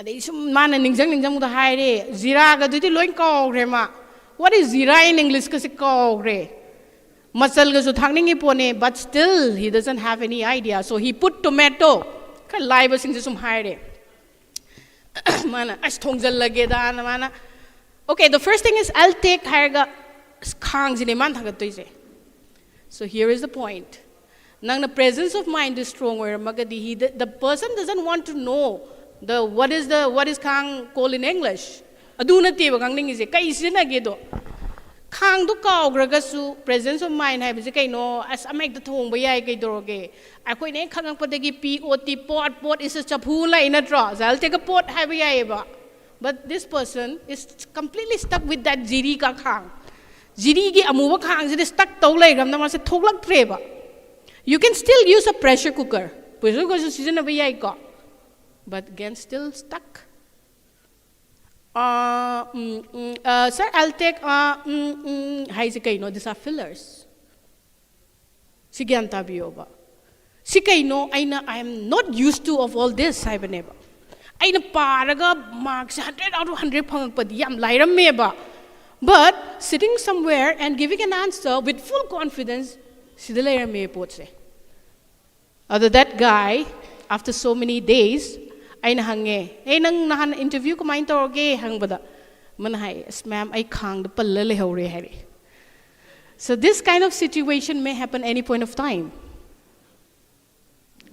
ꯑꯗꯩ ꯁꯨꯝ ꯃꯥꯅ ꯅꯤꯡꯁꯤꯡ ꯅꯤꯡꯁꯤꯡꯕꯗ ꯍꯥꯏꯔꯦ, ꯖꯤꯔꯥꯒꯗꯨꯗꯤ ꯂꯣꯏ ꯀꯥꯎꯈ꯭ꯔꯦ ꯃꯥ꯫ "What is ꯖꯤꯔꯥ in English?" ꯀꯁꯦ ꯀꯥꯎꯈ꯭ꯔꯦ꯫ ꯃꯆꯜꯒꯁꯨ ꯊꯥꯛꯅꯤꯡꯉꯤ ꯄꯣꯠꯅꯦ, but still he doesn't have any idea, so he put tomato. ꯈꯔ ꯂꯥꯏꯕꯁꯤꯡꯁꯦ ꯁꯨꯝ ꯍꯥꯏꯔꯦ꯫ ꯃꯥꯅ, "ꯑꯁ, ꯊꯣꯡꯖꯜꯂꯒꯦꯗꯥꯅ" ꯃꯥꯅ, "Okay, the first thing is I'll take" ꯍꯥꯏꯔꯒ, ꯑꯁ, ꯈꯥꯡꯁꯤꯅꯦ ꯃꯥꯅ ꯊꯥꯡꯒꯠꯇꯣꯏꯁꯦ꯫ So here is the point. ꯅꯪꯅ presence of mindꯗꯨ strong ꯑꯣꯏꯔꯝꯃꯒꯗꯤ, he, the, the person doesn't want to know the, what is the, what is ꯈꯥꯡ called in English. ꯑꯗꯨ ꯅꯠꯇꯦꯕ ꯈꯪꯅꯤꯡꯉꯤꯁꯦ, ꯀꯩ ꯁꯤꯖꯤꯟꯅꯒꯦꯗꯣ꯫ ꯈꯥꯡꯗꯣ ꯀꯥꯎꯈ꯭ꯔꯒꯁꯨ presence of mind ꯍꯥꯏꯕꯁꯦ ꯀꯩꯅꯣ? ꯑꯁ, ꯑꯃ ꯍꯦꯛꯇ ꯊꯣꯡꯕ ꯌꯥꯏ, ꯀꯩꯗꯧꯔꯒꯦ? ꯑꯩꯈꯣꯏꯅ ꯍꯦꯛ ꯈꯪꯉꯛꯄꯗꯒꯤ P O T, pot, pot is a ꯆꯐꯨ ꯂꯩ ꯅꯠꯇ꯭ꯔꯣ? ꯖꯥꯏꯜ ꯇꯦꯛ ꯑ pot ꯍꯥꯏꯕ ꯌꯥꯏꯑꯕ. But this person is completely stuck with that ꯖꯤꯔꯤ ꯀꯥ ꯈꯥꯡ. ꯖꯤꯔꯤꯒꯤ ꯑꯃꯨꯕ ꯈꯥꯡꯁꯤꯗ stuck ꯇꯧ ꯂꯩꯈ꯭ꯔꯕꯅ ꯃꯥꯁꯦ ꯊꯣꯛꯂꯛꯇ꯭ꯔꯦꯕ. You can still use a pressure cooker. Pressure cooker ꯁꯨ ꯁꯤꯖꯤꯟꯅꯕ ꯌꯥꯏꯀꯣ. But again, still stuck. Uh, mm, mm, uh, sir, I'll take, uh, mm, mm, ꯍꯥꯏꯁꯦ ꯀꯩꯅꯣ? These are fillers. ꯁꯤ ꯒ꯭ꯌꯥꯟ ꯇꯥꯕꯤꯌꯣꯕ. ꯁꯤ ꯀꯩꯅꯣ? ꯑꯩꯅ "I am not used to of all this" ꯍꯥꯏꯕꯅꯦꯕ. ꯑꯩꯅ ꯄꯥꯔꯒ mark say hundred out of hundred ꯐꯪꯉꯛꯄꯗꯤ ꯌꯥꯝ ꯂꯥꯏꯔꯝꯃꯦꯕ. But sitting somewhere and giving an answer with full confidence, ꯁꯤꯗ ꯂꯩꯔꯝꯃꯦ ꯄꯣꯠꯁꯦ. ꯑꯗꯣ that guy, after so many days, ꯑꯩꯅ ꯍꯪꯉꯦ, "ꯑꯦ, ꯅꯪ ꯅꯍꯥꯟ interview ꯀꯃꯥꯏꯅ ꯇꯧꯔꯒꯦ?" ꯍꯪꯕꯗ ꯃꯥꯅ ꯍꯥꯏ, "ꯑꯁ, ma'am, ꯑꯩ ꯈꯥꯡꯗ ꯄꯜꯂ ꯂꯩꯍꯧꯔꯦ" ꯍꯥꯏꯔꯛꯑꯦ. So this kind of situation may happen any point of time.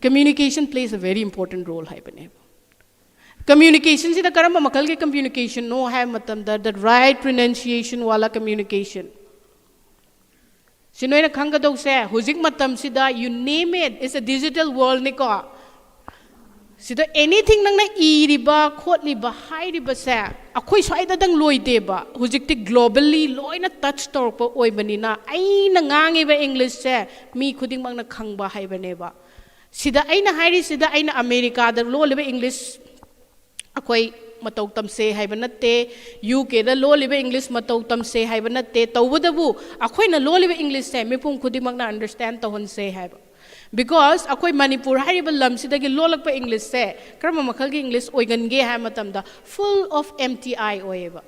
Communication plays a very important role ꯍꯥꯏꯕꯅꯦꯕ. Communication ꯁꯤꯗ ꯀꯔꯝꯕ ꯃꯈꯜꯒꯤ communication ꯅꯣ ꯍꯥꯏꯕ ꯃꯇꯝꯗ, the right pronunciation Wallah communication. ꯁꯤ ꯅꯣꯏꯅ ꯈꯪꯒꯗꯧꯁꯦ, ꯍꯧꯖꯤꯛ ꯃꯇꯝꯁꯤꯗ, you name it, it's a digital world ꯅꯤꯀꯣ. ꯁꯤꯗ anything ꯅꯪꯅ ꯏꯔꯤꯕ, ꯈꯣꯠꯂꯤꯕ, ꯍꯥꯏꯔꯤꯕꯁꯦ ꯑꯩꯈꯣꯏ ꯁ꯭ꯋꯥꯏꯗꯗꯪ ꯂꯣꯏꯗꯦꯕ, ꯍꯧꯖꯤꯛꯇꯤ globally ꯂꯣꯏꯅ touch ꯇꯧꯔꯛꯄ ꯑꯣꯏꯕꯅꯤꯅ, ꯑꯩꯅ ꯉꯥꯡꯉꯤꯕ English ꯁꯦ ꯃꯤ ꯈꯨꯗꯤꯡꯃꯛꯅ ꯈꯪꯕ ꯍꯥꯏꯕꯅꯦꯕ. ꯁꯤꯗ ꯑꯩꯅ ꯍꯥꯏꯔꯤꯁꯤꯗ, ꯑꯩꯅ ꯑꯃꯦꯔꯤꯀꯥꯗ ꯂꯣꯜꯂꯤꯕ English ꯑꯩꯈꯣꯏ ꯃꯇꯧ ꯇꯝꯁꯦ ꯍꯥꯏꯕ ꯅꯠꯇꯦ, U K ꯗ ꯂꯣꯜꯂꯤꯕ English ꯃꯇꯧ ꯇꯝꯁꯦ ꯍꯥꯏꯕ ꯅꯠꯇꯦ, ꯇꯧꯕꯇꯕꯨ ꯑꯩꯈꯣꯏꯅ ꯂꯣꯜꯂꯤꯕ English ꯁꯦ ꯃꯤꯄꯨꯝ ꯈꯨꯗꯤꯡꯃꯛꯅ understand ꯇꯧꯍꯟꯁꯦ ꯍꯥꯏꯕ. Because ꯑꯩꯈꯣꯏ ꯃꯅꯤꯄꯨꯔ ꯍꯥꯏꯔꯤꯕ ꯂꯝꯁꯤꯗꯒꯤ ꯂꯣꯜꯂꯛꯄ English ꯁꯦ ꯀꯔꯝꯕ ꯃꯈꯜꯒꯤ English ꯑꯣꯏꯒꯟꯒꯦ ꯍꯥꯏꯕ ꯃꯇꯝꯗ, full of empty I ꯑꯣꯏꯌꯦꯕ.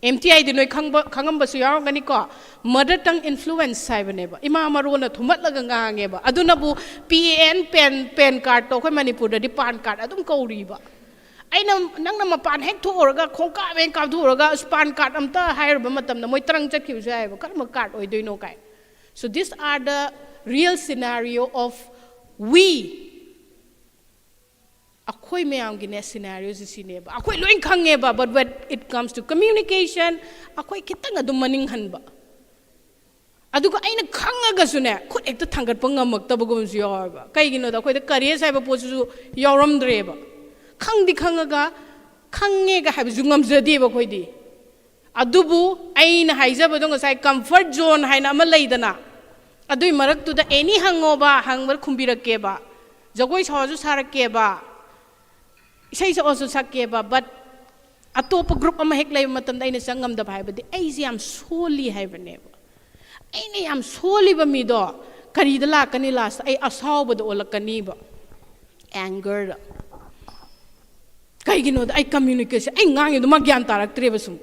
Empty I ꯗꯤ ꯅꯣꯏ ꯈꯪꯕ, ꯈꯪꯉꯝꯕꯁꯨ ꯌꯥꯎꯔꯝꯒꯅꯤꯀꯣ, mother tongue influence ꯍꯥꯏꯕꯅꯦꯕ. ꯏꯃꯥ ꯃꯔꯣꯟꯅ ꯊꯨꯝꯍꯠꯂꯒ ꯉꯥꯡꯉꯦꯕ꯫ ꯑꯗꯨꯅꯕꯨ P A N, pen, pen ꯀꯥꯔꯠꯇꯣ ꯑꯩꯈꯣꯏ ꯃꯅꯤꯄꯨꯔꯗꯗꯤ ꯄꯥꯟ ꯀꯥꯔꯠ ꯑꯗꯨꯝ ꯀꯧꯔꯤꯕ꯫ ꯑꯩꯅ, ꯅꯪꯅ ꯃꯄꯥꯟ ꯍꯦꯛ ꯊꯣꯛꯎꯔꯒ, ꯈꯣꯡꯀꯥꯞ ꯍꯦꯛ ꯀꯥꯞꯊꯣꯛꯎꯔꯒ, "ꯑꯁ, ꯄꯥꯟ ꯀꯥꯔꯠ ꯑꯝꯇ" ꯍꯥꯏꯔꯨꯕ ꯃꯇꯝꯗ ꯃꯣꯏ ꯇꯔꯪ ꯆꯠꯈꯤꯕꯁꯨ ꯌꯥꯏꯑꯕ, "ꯀꯔꯝꯕ ꯀꯥꯔꯠ ꯑꯣꯏꯗꯣꯏꯅꯣ?" ꯀꯥꯏ꯫ So these are the real scenario of we ꯑꯩꯈꯣꯏ ꯃꯌꯥꯝꯒꯤꯅꯦ ꯁꯤꯅꯦꯔꯤꯑꯣꯁꯦ ꯁꯤꯅꯦꯕ꯫ ꯑꯩꯈꯣꯏ ꯂꯣꯏ ꯈꯪꯉꯦꯕ, but when it comes to communication, ꯑꯩꯈꯣꯏ ꯈꯤꯇꯪ ꯑꯗꯨꯝ ꯃꯅꯤꯡ ꯍꯟꯕ꯫ ꯑꯗꯨꯒ ꯑꯩꯅ ꯈꯪꯉꯒꯁꯨꯅꯦ, ꯈꯨꯠ ꯍꯦꯛꯇ ꯊꯥꯡꯒꯠꯄ ꯉꯝꯃꯛꯇꯕꯒꯨꯝꯕꯁꯨ ꯌꯥꯎꯋꯦꯕ꯫ ꯀꯩꯒꯤꯅꯣꯗ ꯑꯩꯈꯣꯏꯗ courage ꯍꯥꯏꯕ ꯄꯣꯠꯁꯤꯁꯨ ꯌꯥꯎꯔꯝꯗ꯭ꯔꯦꯕ꯫ ꯈꯪꯗꯤ ꯈꯪꯉꯒ ꯈꯪꯉꯦꯒ ꯍꯥꯏꯕꯁꯨ ꯉꯝꯖꯗꯦꯕ ꯑꯩꯈꯣꯏꯗꯤ꯫ ꯑꯗꯨꯕꯨ ꯑꯩꯅ ꯍꯥꯏꯖꯕꯗꯣ, ꯉꯁꯥꯏ comfort zone ꯍꯥꯏꯅ ꯑꯃ ꯂꯩꯗꯅ, ꯑꯗꯨꯏ ꯃꯔꯛꯇꯨꯗ any ꯍꯪꯉꯣꯕ, ꯍꯪꯕꯗ ꯈꯨꯝꯕꯤꯔꯛꯀꯦꯕ, ꯖꯒꯣꯏ ꯁꯥꯎꯁꯨ ꯁꯥꯔꯛꯀꯦꯕ, ꯏꯁꯩ ꯁꯛꯑꯁꯨ ꯁꯛꯀꯦꯕ, but ꯑꯇꯣꯞꯄ group ꯑꯃ ꯍꯦꯛ ꯂꯩꯕ ꯃꯇꯝꯗ ꯑꯩꯅ ꯆꯪ ꯉꯝꯗꯕ ꯍꯥꯏꯕꯗꯤ ꯑꯩꯁꯦ ꯌꯥꯝ ꯁꯣꯜꯂꯤ ꯍꯥꯏꯕꯅꯦꯕ꯫ ꯑꯩꯅ ꯌꯥꯝ ꯁꯣꯜꯂꯤꯕ ꯃꯤꯗꯣ ꯀꯔꯤꯗ ꯂꯥꯛꯀꯅꯤ? Last ꯑꯩ ꯑꯁꯥꯎꯕꯗ ꯑꯣꯜꯂꯛꯀꯅꯤꯕ, angerꯗ꯫ ꯀꯩꯒꯤꯅꯣꯗ ꯑꯩ communication, ꯑꯩ ꯉꯥꯡꯉꯤꯗꯣ ꯃꯥ ꯒ꯭ꯌꯥꯟ ꯇꯥꯔꯛꯇ꯭ꯔꯦꯕ ꯁꯨꯝ꯫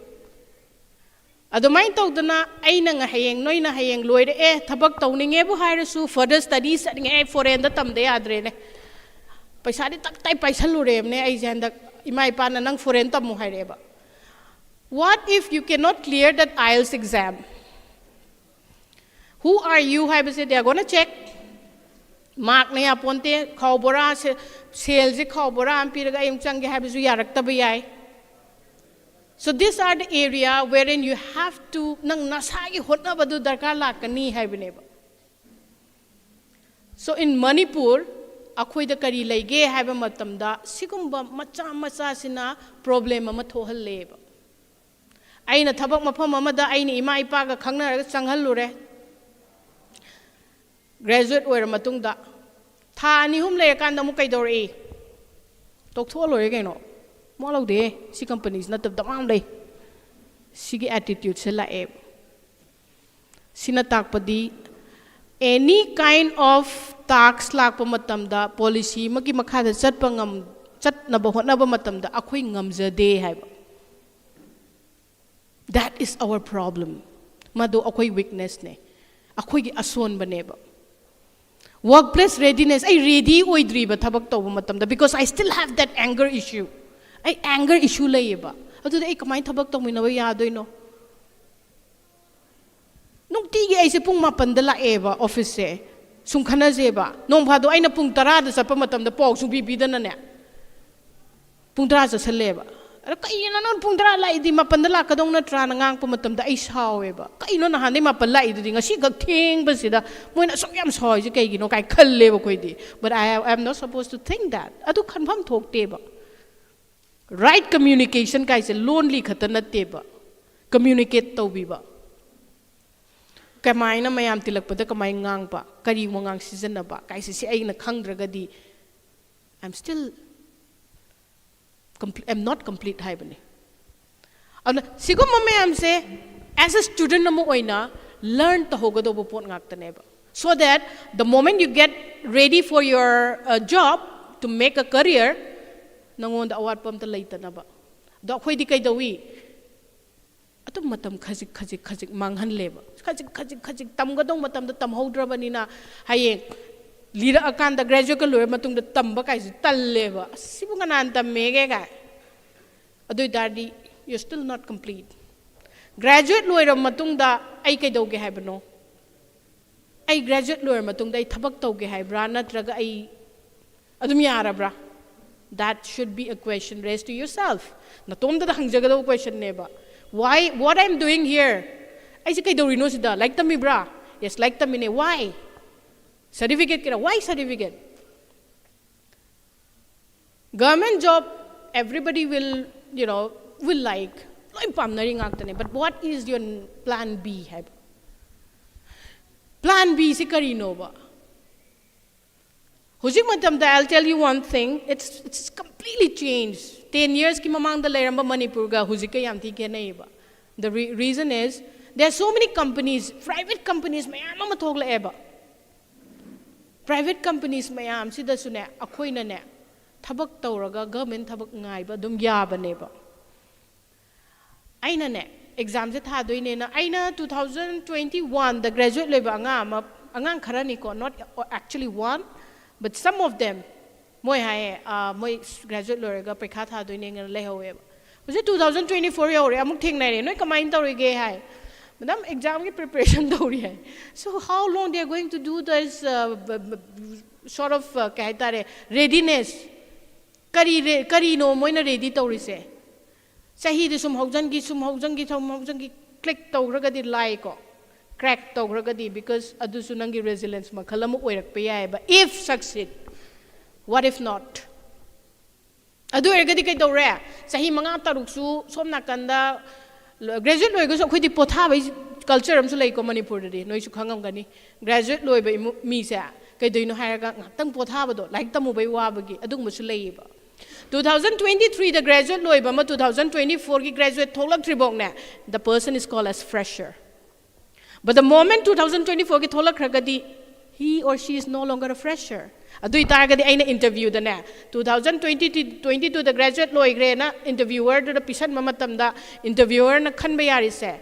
ꯑꯗꯨꯃꯥꯏꯅ ꯇꯧꯗꯅ ꯑꯩꯅ ꯉ-, ꯍꯌꯦꯡ ꯅꯣꯏꯅ ꯍꯌꯦꯡ ꯂꯣꯏꯔꯛꯑꯦ, ꯊꯕꯛ ꯇꯧꯅꯤꯡꯉꯦꯕꯨ ꯍꯥꯏꯔꯁꯨ, further studies ꯆꯠꯅꯤꯡꯉꯦ, ꯑꯩ foreignꯗ ꯇꯝꯗ ꯌꯥꯗ꯭ꯔꯦꯅꯦ, ꯄꯩꯁꯥꯗꯤ ꯇꯛ ꯇꯥꯏ ꯄꯥꯏꯁꯜꯂꯨꯔꯦꯕꯅꯦ ꯑꯩꯁꯦ ꯍꯟꯗꯛ꯫ ꯏꯃꯥ ꯏꯄꯥꯅ "ꯅꯪ foreign ꯇꯝꯃꯨ" ꯍꯥꯏꯔꯛꯑꯦꯕ꯫ What if you cannot clear that IELTS exam? Who are you ꯍꯥꯏꯕꯁꯦ they are gonna check꯫ Markꯅ ꯌꯥꯄꯣꯟꯇꯦ, ꯈꯥꯎ ꯕꯣꯔꯥ, ꯁꯦ-, ꯁꯦꯜꯁꯦ ꯈꯥꯎ ꯕꯣꯔꯥ ꯑꯃ ꯄꯤꯔꯒ ꯑꯩ ꯑꯃꯨꯛ ꯆꯪꯒꯦ ꯍꯥꯏꯕꯁꯨ ꯌꯥꯔꯛꯇꯕ ꯌꯥꯏ꯫ So these are the area wherein you have to, ꯅꯪ ꯅꯁꯥꯒꯤ ꯍꯣꯠꯅꯕꯗꯨ ꯗꯔꯀꯥꯔ ꯂꯥꯛꯀꯅꯤ ꯍꯥꯏꯕꯅꯦꯕ꯫ So in Manipur, ꯑꯩꯈꯣꯏꯗ ꯀꯔꯤ ꯂꯩꯒꯦ ꯍꯥꯏꯕ ꯃꯇꯝꯗ, ꯁꯤꯒꯨꯝꯕ ꯃꯆꯥ ꯃꯆꯥꯁꯤꯅ problem ꯑꯃ ꯊꯣꯛꯍꯜꯂꯦꯕ꯫ ꯑꯩꯅ ꯊꯕꯛ ꯃꯐꯝ ꯑꯃꯗ ꯑꯩꯅ ꯏꯃꯥ ꯏꯄꯥꯒ ꯈꯪꯅꯔꯒ ꯆꯪꯍꯜꯂꯨꯔꯦ꯫ Graduate ꯑꯣꯏꯔ ꯃꯇꯨꯡꯗ ꯊꯥ ꯑꯅꯤ ꯑꯍꯨꯝ ꯂꯩꯔꯀꯥꯟꯗ ꯑꯃꯨꯛ ꯀꯩꯗꯧꯔꯛꯏ? ꯇꯣꯛꯊꯣꯛꯑ ꯂꯣꯏꯔꯦ ꯀꯩꯅꯣ꯫ ꯃꯋꯥ ꯂꯧꯗꯦ, ꯁꯤ companyꯁꯤ ꯅꯠꯇꯕ ꯗꯃꯥ ꯑꯃ ꯂꯩ꯫ ꯁꯤꯒꯤ attitudeꯁꯦ ꯂꯥꯛꯑꯦ꯫ ꯁꯤꯅ ꯇꯥꯛꯄꯗꯤ any kind of task ꯂꯥꯛꯄ ꯃꯇꯝꯗ policy ꯑꯃꯒꯤ ꯃꯈꯥꯗ ꯆꯠꯄ ꯉꯝ-, ꯆꯠꯅꯕ ꯍꯣꯠꯅꯕ ꯃꯇꯝꯗ ꯑꯩꯈꯣꯏ ꯉꯝꯖꯗꯦ ꯍꯥꯏꯕ꯫ That is our problem. ꯃꯗꯨ ꯑꯩꯈꯣꯏ weaknessꯅꯦ, ꯑꯩꯈꯣꯏꯒꯤ ꯑꯁꯣꯟꯕꯅꯦꯕ꯫ Workplace readiness, ꯑꯩ ready ꯑꯣꯏꯗ꯭ꯔꯤꯕ ꯊꯕꯛ ꯇꯧꯕ ꯃꯇꯝꯗ, because I still have that anger issue. ꯑꯩ anger issue ꯂꯩꯌꯦꯕ꯫ ꯑꯗꯨꯗꯤ ꯑꯩ ꯀꯃꯥꯏꯅ ꯊꯕꯛ ꯇꯧꯃꯤꯟꯅꯕ ꯌꯥꯗꯣꯏꯅꯣ? ꯅꯨꯡꯇꯤꯒꯤ ꯑꯩꯁꯦ ꯄꯨꯡ ꯃꯥꯄꯟꯗ ꯂꯥꯛꯑꯦꯕ officeꯁꯦ, ꯁꯨꯝ ꯈꯟꯅꯁꯦꯕ꯫ ꯅꯣꯡ ꯐꯥꯗꯣꯛ ꯑꯩꯅ ꯄꯨꯡ ꯇꯔꯥꯗ ꯆꯠꯄ ꯃꯇꯝꯗ ꯄꯥꯎ ꯁꯨꯡꯄꯤ ꯄꯤꯗꯅꯅꯦ, ꯄꯨꯡ ꯇꯔꯥ ꯆꯠꯁꯜꯂꯦꯕ꯫ ꯑꯗ ꯀꯩꯅꯣ ꯅꯪ ꯄꯨꯡ ꯇꯔꯥ ꯂꯥꯛꯏꯗꯤ ꯃꯥꯄꯟꯗ ꯂꯥꯛꯀꯗꯧ ꯅꯠꯇ꯭ꯔꯥꯅ ꯉꯥꯡꯉꯛꯄ ꯃꯇꯝꯗ ꯑꯩ ꯁꯥꯎꯋꯦꯕ꯫ ꯀꯩꯅꯣ ꯅꯍꯥꯟꯗꯩ ꯃꯥꯄꯟ ꯂꯥꯛꯏꯗꯨꯗꯤ ꯉꯁꯤ ꯈꯛ ꯊꯦꯡꯕꯁꯤꯗ ꯃꯣꯏꯅ ꯑꯁꯨꯛ ꯌꯥꯝ ꯁꯥꯎꯔꯤꯁꯦ ꯀꯩꯒꯤꯅꯣ ꯀꯥꯏ ꯈꯜꯂꯦꯕ ꯑꯩꯈꯣꯏꯗꯤ꯫ But I, I am not supposed to think that. ꯑꯗꯨ ꯈꯟꯐꯝ ꯊꯣꯛꯇꯦꯕ꯫ Right communication ꯀꯥꯏꯁꯦ ꯂꯣꯟꯂꯤ ꯈꯛꯇ ꯅꯠꯇꯦꯕ, communicate ꯇꯧꯕꯤꯕ꯫ ꯀꯃꯥꯏꯅ ꯃꯌꯥꯝ ꯇꯤꯜꯂꯛꯄꯗ ꯀꯃꯥꯏꯅ ꯉꯥꯡꯕ, ꯀꯔꯤ ꯋꯥꯉꯥꯡ ꯁꯤꯖꯤꯟꯅꯕ ꯀꯥꯏꯁꯦ, ꯁꯤ ꯑꯩꯅ ꯈꯪꯗ꯭ꯔꯒꯗꯤ I am still complete, I am not complete ꯍꯥꯏꯕꯅꯤ꯫ ꯑꯗꯨꯅ ꯁꯤꯒꯨꯝꯕ ꯃꯌꯥꯝꯁꯦ as a student ꯑꯃ ꯑꯣꯏꯅ learn ꯇꯧꯍꯧꯒꯗꯧꯕ ꯄꯣꯠ ꯉꯥꯛꯇꯅꯦꯕ, so that the moment you get ready for your uh, job, to make a career, ꯅꯉꯣꯟꯗ ꯑꯋꯥꯠꯄ ꯑꯝꯇ ꯂꯩꯇꯅꯕ꯫ ꯑꯗꯣ ꯑꯩꯈꯣꯏꯗꯤ ꯀꯩꯗꯧꯏ? ꯑꯗꯨꯝ ꯃꯇꯝ ꯈꯖꯤꯛ ꯈꯖꯤꯛ ꯈꯖꯤꯛ ꯃꯥꯡꯍꯜꯂꯦꯕ꯫ ꯈꯖꯤꯛ ꯈꯖꯤꯛ ꯈꯖꯤꯛ ꯇꯝꯒꯗꯧ ꯃꯇꯝꯗ ꯇꯝꯍꯧꯗ꯭ꯔꯕꯅꯤꯅ ꯍꯌꯦꯡ ꯂꯤꯔꯛꯑꯀꯥꯟꯗ, graduateꯀ ꯂꯣꯏꯔ ꯃꯇꯨꯡꯗ ꯇꯝꯕ ꯀꯥꯏꯁꯦ ꯇꯜꯂꯦꯕ꯫ "ꯑꯁ, ꯁꯤꯕꯨ ꯀꯅꯥꯅ ꯇꯝꯃꯦꯒꯦ?" ꯀꯥꯏ꯫ ꯑꯗꯨ ꯑꯣꯏ ꯇꯥꯔꯗꯤ you're still not complete. Graduate ꯂꯣꯏꯔꯕ ꯃꯇꯨꯡꯗ ꯑꯩ ꯀꯩꯗꯧꯒꯦ ꯍꯥꯏꯕꯅꯣ? ꯑꯩ graduate ꯂꯣꯏꯔ ꯃꯇꯨꯡꯗ ꯑꯩ ꯊꯕꯛ ꯇꯧꯒꯦ ꯍꯥꯏꯕ꯭ꯔꯥ, ꯅꯠꯇ꯭ꯔꯒ ꯑꯩ ꯑꯗꯨꯝ ꯌꯥꯔꯕ꯭ꯔꯥ? That should be a question raised to yourself. ꯅꯇꯣꯝꯇꯗ ꯍꯪꯖꯒꯗꯧꯕ questionꯅꯦꯕ꯫ Why, what I'm doing here? ꯑꯩꯁꯦ ꯀꯩꯗꯧꯔꯤꯅꯣ ꯁꯤꯗ? ꯂꯥꯏꯔꯤꯛ ꯇꯝꯃꯤꯕ꯭ꯔꯥ? Yes, ꯂꯥꯏꯔꯤꯛ ꯇꯝꯃꯤꯅꯦ꯫ Why? Certificate ꯀꯤꯔ? Why certificate? Government job, everybody will, you know, will like, ꯂꯣꯏ ꯄꯥꯝꯅꯔꯤ ꯉꯥꯛꯇꯅꯦ, but what is your plan B ꯍꯥꯏꯕ? Plan B ꯁꯤ ꯀꯔꯤꯅꯣꯕ? ꯍꯧꯖꯤꯛ ꯃꯇꯝꯗ, I'll tell you one thing, it's, it's completely changed. Ten yearsꯀꯤ ꯃꯃꯥꯡꯗ ꯂꯩꯔꯝꯕ ꯃꯅꯤꯄꯨꯔꯒ ꯍꯧꯖꯤꯛꯀ ꯌꯥꯝ ꯊꯤ ꯈꯦꯠꯅꯩꯌꯦꯕ꯫ The re- reason is, there are so many companies, private companies ꯃꯌꯥꯝ ꯑꯃ ꯊꯣꯛꯂꯛꯑꯦꯕ꯫ Private companies ꯃꯌꯥꯝꯁꯤꯗꯁꯨꯅꯦ, ꯑꯩꯈꯣꯏꯅꯅꯦ, ꯊꯕꯛ ꯇꯧꯔꯒ government ꯊꯕꯛ ꯉꯥꯏꯕ ꯑꯗꯨꯝ ꯌꯥꯕꯅꯦꯕ꯫ ꯑꯩꯅꯅꯦ, examꯁꯦ ꯊꯥꯗꯣꯏꯅꯦꯅ, ꯑꯩꯅ two thousand twenty oneꯗ graduate ꯂꯣꯏꯕ ꯑꯉꯥꯡ ꯑꯃ, ꯑꯉꯥꯡ ꯈꯔꯅꯤꯀꯣ, not actually one, but some of them, ꯃꯣꯏ ꯍꯥꯏꯌꯦ, "ꯑꯥ, ꯃꯣꯏ graduate ꯂꯣꯏꯔꯒ ꯄꯩꯈꯥ ꯊꯥꯗꯣꯏꯅꯦꯅ ꯂꯩꯍꯧꯋꯦꯕ꯫ ꯍꯧꯖꯤꯛ two thousand twenty four ꯌꯧꯔꯦ, ꯑꯃꯨꯛ ꯊꯦꯡꯅꯔꯦ, ꯅꯣꯏ ꯀꯃꯥꯏꯅ ꯇꯧꯔꯤꯒꯦ?" ꯍꯥꯏ꯫ "Madam, examꯒꯤ preparation ꯇꯧꯔꯤ" ꯍꯥꯏ꯫ So how long they are going to do this, uh, b- b- sort of, uh, ꯀꯩ ꯍꯥꯏꯇꯥꯔꯦ, readiness? ꯀꯔꯤ ꯔꯦ- ꯀꯔꯤꯅꯣ ꯃꯣꯏꯅ ꯔꯦꯗꯤ ꯇꯧꯔꯤꯁꯦ? ꯆꯍꯤꯗꯤ ꯁꯨꯝ ꯍꯧꯖꯟꯈꯤ, ꯁꯨꯝ ꯍꯧꯖꯟꯈꯤ, ꯁꯨꯝ ꯍꯧꯖꯟꯈꯤ, ꯀ꯭ꯂꯤꯛ ꯇꯧꯈ꯭ꯔꯒꯗꯤ ꯂꯥꯏꯀꯣ, ꯀ꯭ꯔꯦꯛ ꯇꯧꯈ꯭ꯔꯒꯗꯤ, because ꯑꯗꯨꯁꯨ ꯅꯪꯒꯤ ꯔꯦꯖꯤꯂꯦꯟꯁ ꯃꯈꯜ ꯑꯃ ꯑꯣꯏꯔꯛꯄ ꯌꯥꯏꯑꯕ, if succeed, what if not? ꯑꯗꯨ ꯑꯣꯏꯔꯒꯗꯤ ꯀꯩꯗꯧꯔꯦ? ꯆꯍꯤ ꯃꯉꯥ ꯇꯔꯨꯛꯁꯨ ꯁꯣꯝ ꯅꯥꯀꯟꯗ ꯒ꯭ꯔꯦꯖꯨꯋꯦꯠ ꯂꯣꯏꯔꯒꯁꯨ ꯑꯩꯈꯣꯏꯗꯤ ꯄꯣꯊꯥꯕꯒꯤ ꯀꯜꯆꯔ ꯑꯃꯁꯨ ꯂꯩꯀꯣ ꯃꯅꯤꯄꯨꯔꯗꯗꯤ, ꯅꯣꯏꯁꯨ ꯈꯪꯉꯝꯒꯅꯤ꯫ ꯒ꯭ꯔꯦꯖꯨꯋꯦꯠ ꯂꯣꯏꯕ ꯏꯃꯨ- ꯃꯤꯁꯦ ꯀꯩꯗꯧꯅꯣ ꯍꯥꯏꯔꯒ ꯉꯥꯏꯍꯥꯛꯇꯪ ꯄꯣꯊꯥꯕꯗꯣ, ꯂꯥꯏꯔꯤꯛ ꯇꯝꯃꯨꯕꯩ ꯋꯥꯕꯒꯤ, ꯑꯗꯨꯒꯨꯝꯕꯁꯨ ꯂꯩꯌꯦꯕ꯫ Two thousand twenty threeꯗ ꯒ꯭ꯔꯦꯖꯨꯋꯦꯠ ꯂꯣꯏꯕ ꯑꯃ two thousand twenty fourꯒꯤ ꯒ꯭ꯔꯦꯖꯨꯋꯦꯠ ꯊꯣꯛꯂꯛꯇ꯭ꯔꯤꯐꯥꯎꯅꯦ, the person is called as fresher. But the moment two thousand twenty fourꯒꯤ ꯊꯣꯛꯂꯛꯈ꯭ꯔꯒꯗꯤ, he or she is no longer a fresher. ꯑꯗꯨ ꯑꯣꯏꯇꯥꯔꯒꯗꯤ ꯑꯩꯅ ꯏꯟꯇꯔꯚ꯭ꯌꯨꯗꯅꯦ, two thousand twenty twenty twoꯗ ꯒ꯭ꯔꯦꯖꯨꯋꯦꯠ ꯂꯣꯏꯈ꯭ꯔꯦꯅ ꯏꯟꯇꯔꯚ꯭ꯌꯨꯋꯔꯗꯨꯗ ꯄꯤꯁꯟꯕ ꯃꯇꯝꯗ, ꯏꯟꯇꯔꯚ꯭ꯌꯨꯋꯔꯅ ꯈꯟꯕ ꯌꯥꯔꯤꯁꯦ,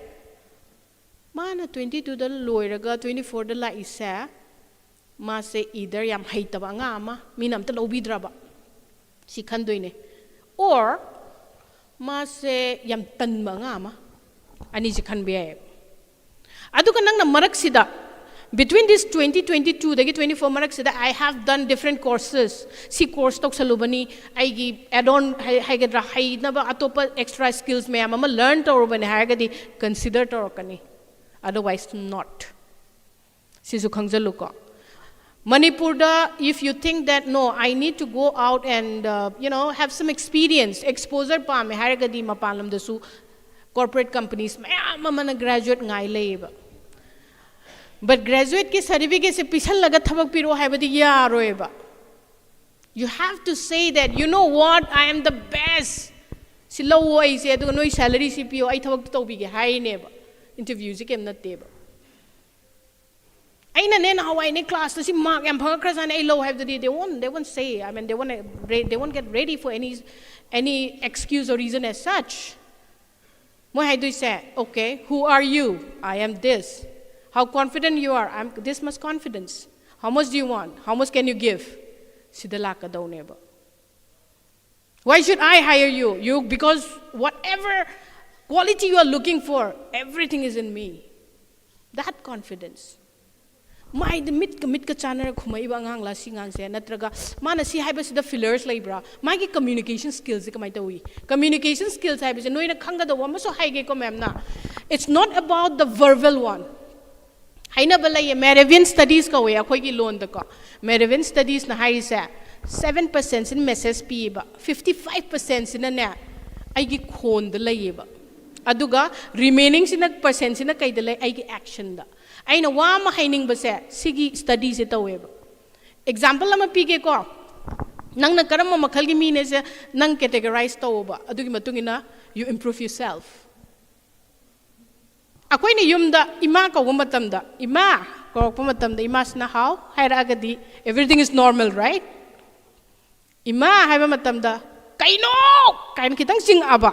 ꯃꯥꯅ twenty twoꯗ ꯂꯣꯏꯔꯒ twenty fourꯗ ꯂꯥꯛꯏꯁꯦ, ꯃꯥꯁꯦ either ꯌꯥꯝ ꯍꯩꯇꯕ ꯑꯉꯥꯡ ꯑꯃ, ꯃꯤꯅ ꯑꯝꯇ ꯂꯧꯕꯤꯗ꯭ꯔꯕ, ꯁꯤ ꯈꯟꯗꯣꯏꯅꯦ, or ꯃꯥꯁꯦ ꯌꯥꯝ ꯇꯟꯕ ꯑꯉꯥꯡ ꯑꯃ, ꯑꯅꯤꯁꯦ ꯈꯟꯕ ꯌꯥꯏꯌꯦꯕ꯫ ꯑꯗꯨꯒ ꯅꯪꯅ ꯃꯔꯛꯁꯤꯗ, between this twenty twenty twoꯗꯒꯤ twenty four ꯃꯔꯛꯁꯤꯗ, I have done different courses, ꯁꯤ ꯀꯣꯔꯁ ꯇꯧꯁꯜꯂꯨꯕꯅꯤ, ꯑꯩꯒꯤ add on ꯍꯥꯏꯒꯗ꯭ꯔꯥ, ꯍꯩꯅꯕ ꯑꯇꯣꯞꯄ extra skills ꯃꯌꯥꯝ ꯑꯃ ꯂꯔꯟ ꯇꯧꯔꯨꯕꯅꯦ ꯍꯥꯏꯔꯒꯗꯤ, consider ꯇꯧꯔꯛꯀꯅꯤ, otherwise not. ꯁꯤꯁꯨ ꯈꯪꯖꯜꯂꯨꯀꯣ꯫ ꯃꯅꯤꯄꯨꯔꯗ, if you think that, no, I need to go out and, uh, you know, have some experience, exposure ꯄꯥꯝꯃꯦ ꯍꯥꯏꯔꯒꯗꯤ, ꯃꯄꯥꯟ ꯂꯝꯗꯁꯨ corporate companies ꯃꯌꯥꯝ ꯑꯃꯅ ꯒ꯭ꯔꯦꯖꯨꯋꯦꯠ ꯉꯥꯏ ꯂꯩꯌꯦꯕ꯫ But ꯒ꯭ꯔꯦꯖꯨꯋꯦꯠꯀꯤ ꯁꯥꯔꯇꯤꯐꯤꯀꯦꯠꯁꯦ ꯄꯤꯁꯜꯂꯒ ꯊꯕꯛ ꯄꯤꯔꯛꯑꯣ ꯍꯥꯏꯕꯗꯤ ꯌꯥꯔꯣꯏꯕ꯫ You have to say that, you know what, I am the best. ꯁꯤ ꯂꯧꯑꯣ ꯑꯩꯁꯦ, ꯑꯗꯨꯒ ꯅꯣꯏ ꯁꯦꯂꯔꯤꯁꯤ ꯄꯤꯌꯣ, ꯑꯩ ꯊꯕꯛꯇꯤ ꯇꯧꯕꯤꯒꯦ ꯍꯥꯏꯔꯤꯅꯦꯕ꯫ ꯏꯟꯇꯔꯚ꯭ꯌꯨꯁꯤ ꯀꯩꯝ ꯅꯠꯇꯦꯕ꯫ ꯑꯩꯅꯅꯦ ꯅꯍꯥꯟꯋꯥꯏꯅꯦ ꯀ꯭ꯂꯥꯁꯇ ꯁꯤ ꯃꯥꯔꯛ ꯌꯥꯝ ꯐꯪꯉꯛꯈ꯭ꯔꯖꯥꯠꯅꯦ ꯑꯩ ꯂꯧ ꯍꯥꯏꯕꯗꯗꯤ, they won't, they won't say, I mean, they won't, they won't get ready for any, any excuse or reason as such. ꯃꯣꯏ ꯍꯥꯏꯗꯣꯏꯁꯦ, okay, who are you? I am this. How confident you are? I'm this much confidence. How much do you want? How much can you give? ꯁꯤꯗ ꯂꯥꯛꯀꯗꯧꯅꯦꯕ꯫ Why should I hire you? You, because whatever quality you are looking for, everything is in me. That confidence. ꯃꯥꯏꯗ ꯃꯤꯠꯀ ꯃꯤꯠꯀ ꯆꯥꯟꯅꯔ ꯈꯨꯝꯃꯛꯏꯕ ꯑꯉꯥꯡꯂꯥ ꯁꯤ ꯑꯉꯥꯡꯁꯦ, ꯅꯠꯇ꯭ꯔꯒ ꯃꯥꯅ ꯁꯤ ꯍꯥꯏꯕꯁꯤꯗ ꯐꯤꯂꯔꯁ ꯂꯩꯕ꯭ꯔꯥ? ꯃꯥꯒꯤ ꯀꯝꯃ꯭ꯌꯨꯅꯤꯀꯦꯁꯟ ꯁ꯭ꯀꯤꯜꯁꯦ ꯀꯃꯥꯏꯅ ꯇꯧꯏ? ꯀꯝꯃ꯭ꯌꯨꯅꯤꯀꯦꯁꯟ ꯁ꯭ꯀꯤꯜꯁ ꯍꯥꯏꯕꯁꯦ ꯅꯣꯏꯅ ꯈꯪꯒꯗꯧꯕ ꯑꯃꯁꯨ ꯍꯥꯏꯒꯦꯀꯣ ꯃꯦꯝꯅ, it's not about the verbal one. ꯍꯥꯏꯅꯕ ꯂꯩꯌꯦ, ꯃꯦꯔꯦꯕꯤꯌꯟ ꯁ꯭ꯇꯗꯤꯁ ꯀꯧꯋꯦ ꯑꯩꯈꯣꯏꯒꯤ ꯂꯣꯟꯗꯀꯣ꯫ ꯃꯦꯔꯦꯕꯤꯌꯟ ꯁ꯭ꯇꯗꯤꯁꯅ ꯍꯥꯏꯔꯤꯁꯦ, ꯁꯚꯦꯟ ꯄꯔꯁꯦꯟꯁꯤꯅ ꯃꯦꯁꯦꯖ ꯄꯤꯌꯦꯕ, ꯐꯤꯐꯇꯤ ꯐꯥꯏꯚ ꯄꯔꯁꯦꯟꯁꯤꯅꯅꯦ ꯑꯩꯒꯤ ꯈꯣꯟꯗ ꯂꯩꯌꯦꯕ, ꯑꯗꯨꯒ ꯔꯤꯃꯦꯅꯤꯡꯁꯤꯅ ꯄꯔꯁꯦꯟꯁꯤꯅ ꯀꯩꯗ ꯂꯩ? ꯑꯩꯒꯤ ꯑꯦꯛꯁꯟꯗ꯫ ꯑꯩꯅ ꯋꯥ ꯑꯃ ꯍꯥꯏꯅꯤꯡꯕꯁꯦ ꯁꯤꯒꯤ ꯁ꯭ꯇꯗꯤꯁꯦ ꯇꯧꯋꯦꯕ꯫ ꯑꯦꯛꯖꯥꯝꯄꯜ ꯑꯃ ꯄꯤꯒꯦꯀꯣ, ꯅꯪꯅ ꯀꯔꯝꯕ ꯃꯈꯜꯒꯤ ꯃꯤꯅꯦꯁꯦ ꯅꯪ ꯀꯦꯇꯦꯒꯣꯔꯥꯏꯁ ꯇꯧꯑꯣꯕ, ꯑꯗꯨꯒꯤ ꯃꯇꯨꯡ ꯏꯟꯅ you improve yourself. ꯑꯩꯈꯣꯏꯅ ꯌꯨꯝꯗ ꯏꯃꯥ ꯀꯧꯕ ꯃꯇꯝꯗ, "ꯏꯃꯥ" ꯀꯧꯔꯛꯄ ꯃꯇꯝꯗ ꯏꯃꯥꯁꯤꯅ "ꯍꯥꯎ" ꯍꯥꯏꯔꯛꯑꯒꯗꯤ everything is normal, right? "ꯏꯃꯥ" ꯍꯥꯏꯕ ꯃꯇꯝꯗ "ꯀꯩꯅꯣ?" ꯀꯥꯏꯅ ꯈꯤꯇꯪ ꯆꯤꯡꯉꯛꯑꯕ,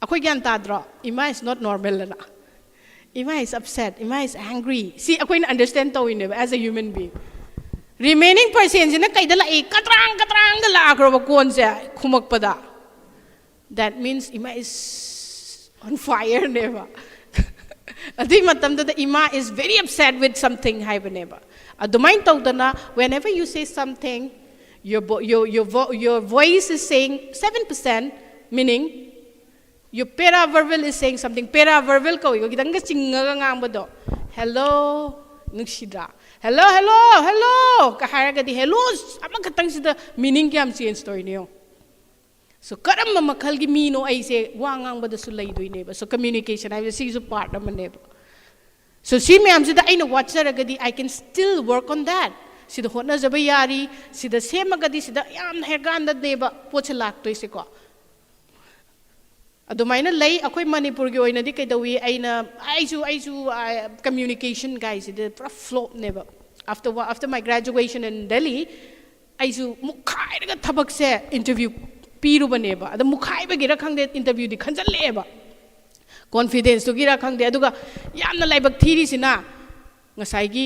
ꯑꯩꯈꯣꯏ ꯒ꯭ꯌꯥꯟ ꯇꯥꯗ꯭ꯔꯣ? "ꯏꯃꯥ is not normal" ꯑꯅ, "ꯏꯃꯥ is upset, ꯏꯃꯥ is angry", ꯁꯤ ꯑꯩꯈꯣꯏꯅ ꯑꯟꯗꯔꯁ꯭ꯇꯦꯟ ꯇꯧꯔꯤꯅꯦꯕ as a human being. Remaining ꯄꯔꯁꯦꯟꯁꯤꯅ ꯀꯩꯗ ꯂꯥꯛꯏ? ꯀꯇ꯭ꯔꯥꯡ ꯀꯇ꯭ꯔꯥꯡꯗ ꯂꯥꯛꯈ꯭ꯔꯕ ꯀꯣꯟꯁꯦ ꯈꯨꯝꯃꯛꯄꯗ, that means ꯏꯃꯥ is on fire ꯅꯦꯕ꯫ ꯑꯗꯨꯏ ꯃꯇꯝꯗꯨꯗ "ꯏꯃꯥ is very upset with something" ꯍꯥꯏꯕꯅꯦꯕ꯫ ꯑꯗꯨꯃꯥꯏꯅ ꯇꯧꯗꯅ, whenever you say something, your, vo- your, your, vo- your voice is saying seven percent, meaning your paraverbal is saying something. Paraverbal ꯀꯧꯏꯀꯣ, ꯈꯤꯇꯪꯒ ꯆꯤꯡꯉꯒ ꯉꯥꯡꯕꯗꯣ꯫ "Hello", ꯅꯨꯡꯁꯤꯗ꯭ꯔꯥ? "Hello, hello, hello" ꯀ ꯍꯥꯏꯔꯒꯗꯤ "hello" ꯑꯃꯈꯛꯇꯪꯁꯤꯗ ꯃꯤꯅꯤꯡ ꯀꯌꯥꯝ change ꯇꯧꯔꯤꯅꯣ ꯌꯦꯡꯉꯣ꯫ So, ꯀꯔꯝꯕ ꯃꯈꯜꯒꯤ ꯃꯤꯅꯣ ꯑꯩꯁꯦ ꯋꯥ ꯉꯥꯡꯕꯗꯁꯨ ꯂꯩꯗꯣꯏꯅꯦꯕ꯫ So, ꯀꯝꯃ꯭ꯌꯨꯅꯤꯀꯦꯁꯟ ꯍꯥꯏꯕꯁꯦ ꯁꯤꯒꯤꯁꯨ ꯄꯥꯔꯠ ꯑꯃꯅꯦꯕ꯫ So, ꯁꯤ ꯃꯌꯥꯝꯁꯤꯗ ꯑꯩꯅ ꯋꯥꯠꯆꯔꯒꯗꯤ, I can still work on that. ꯁꯤꯗ ꯍꯣꯠꯅꯖꯕ ꯌꯥꯔꯤ, ꯁꯤꯗ ꯁꯦꯝꯃꯒꯗꯤ, ꯁꯤꯗ ꯌꯥꯝꯅ ꯍꯦꯛꯀꯥꯟꯗꯅꯦꯕ ꯄꯣꯠꯁꯦ ꯂꯥꯛꯇꯣꯏꯁꯦꯀꯣ꯫ ꯑꯗꯨꯃꯥꯏꯅ ꯂꯩ꯫ ꯑꯩꯈꯣꯏ ꯃꯅꯤꯄꯨꯔꯒꯤ ꯑꯣꯏꯅꯗꯤ ꯀꯩꯗꯧꯏ, ꯑꯩꯅ, ꯑꯩꯁꯨ, ꯑꯩꯁꯨ, ꯀꯝꯃ꯭ꯌꯨꯅꯤꯀꯦꯁꯟ ꯒꯥꯏꯁꯤꯗ ꯄꯨꯔꯥ ꯐ꯭ꯂꯣꯞꯅꯦꯕ꯫ After wa-, after my graduation in Delhi, ꯑꯩꯁꯨ ꯃꯨꯛꯈꯥꯏꯔꯒ ꯊꯕꯛꯁꯦ ꯏꯟꯇꯔꯚ꯭ꯌꯨ ꯄꯤꯔꯨꯕꯅꯦꯕ꯫ ꯑꯗ ꯃꯨꯛꯈꯥꯏꯕꯒꯤꯔ ꯈꯪꯗꯦ, ꯏꯟꯇꯔꯚ꯭ꯌꯨꯗꯤ ꯈꯟꯖꯜꯂꯛꯑꯦꯕ, ꯀꯣꯟꯐꯤꯗꯦꯟꯁꯇꯨꯒꯤꯔ ꯈꯪꯗꯦ꯫ ꯑꯗꯨꯒ ꯌꯥꯝꯅ ꯂꯥꯏꯕꯛ ꯊꯤꯔꯤꯁꯤꯅ, ꯉꯁꯥꯏꯒꯤ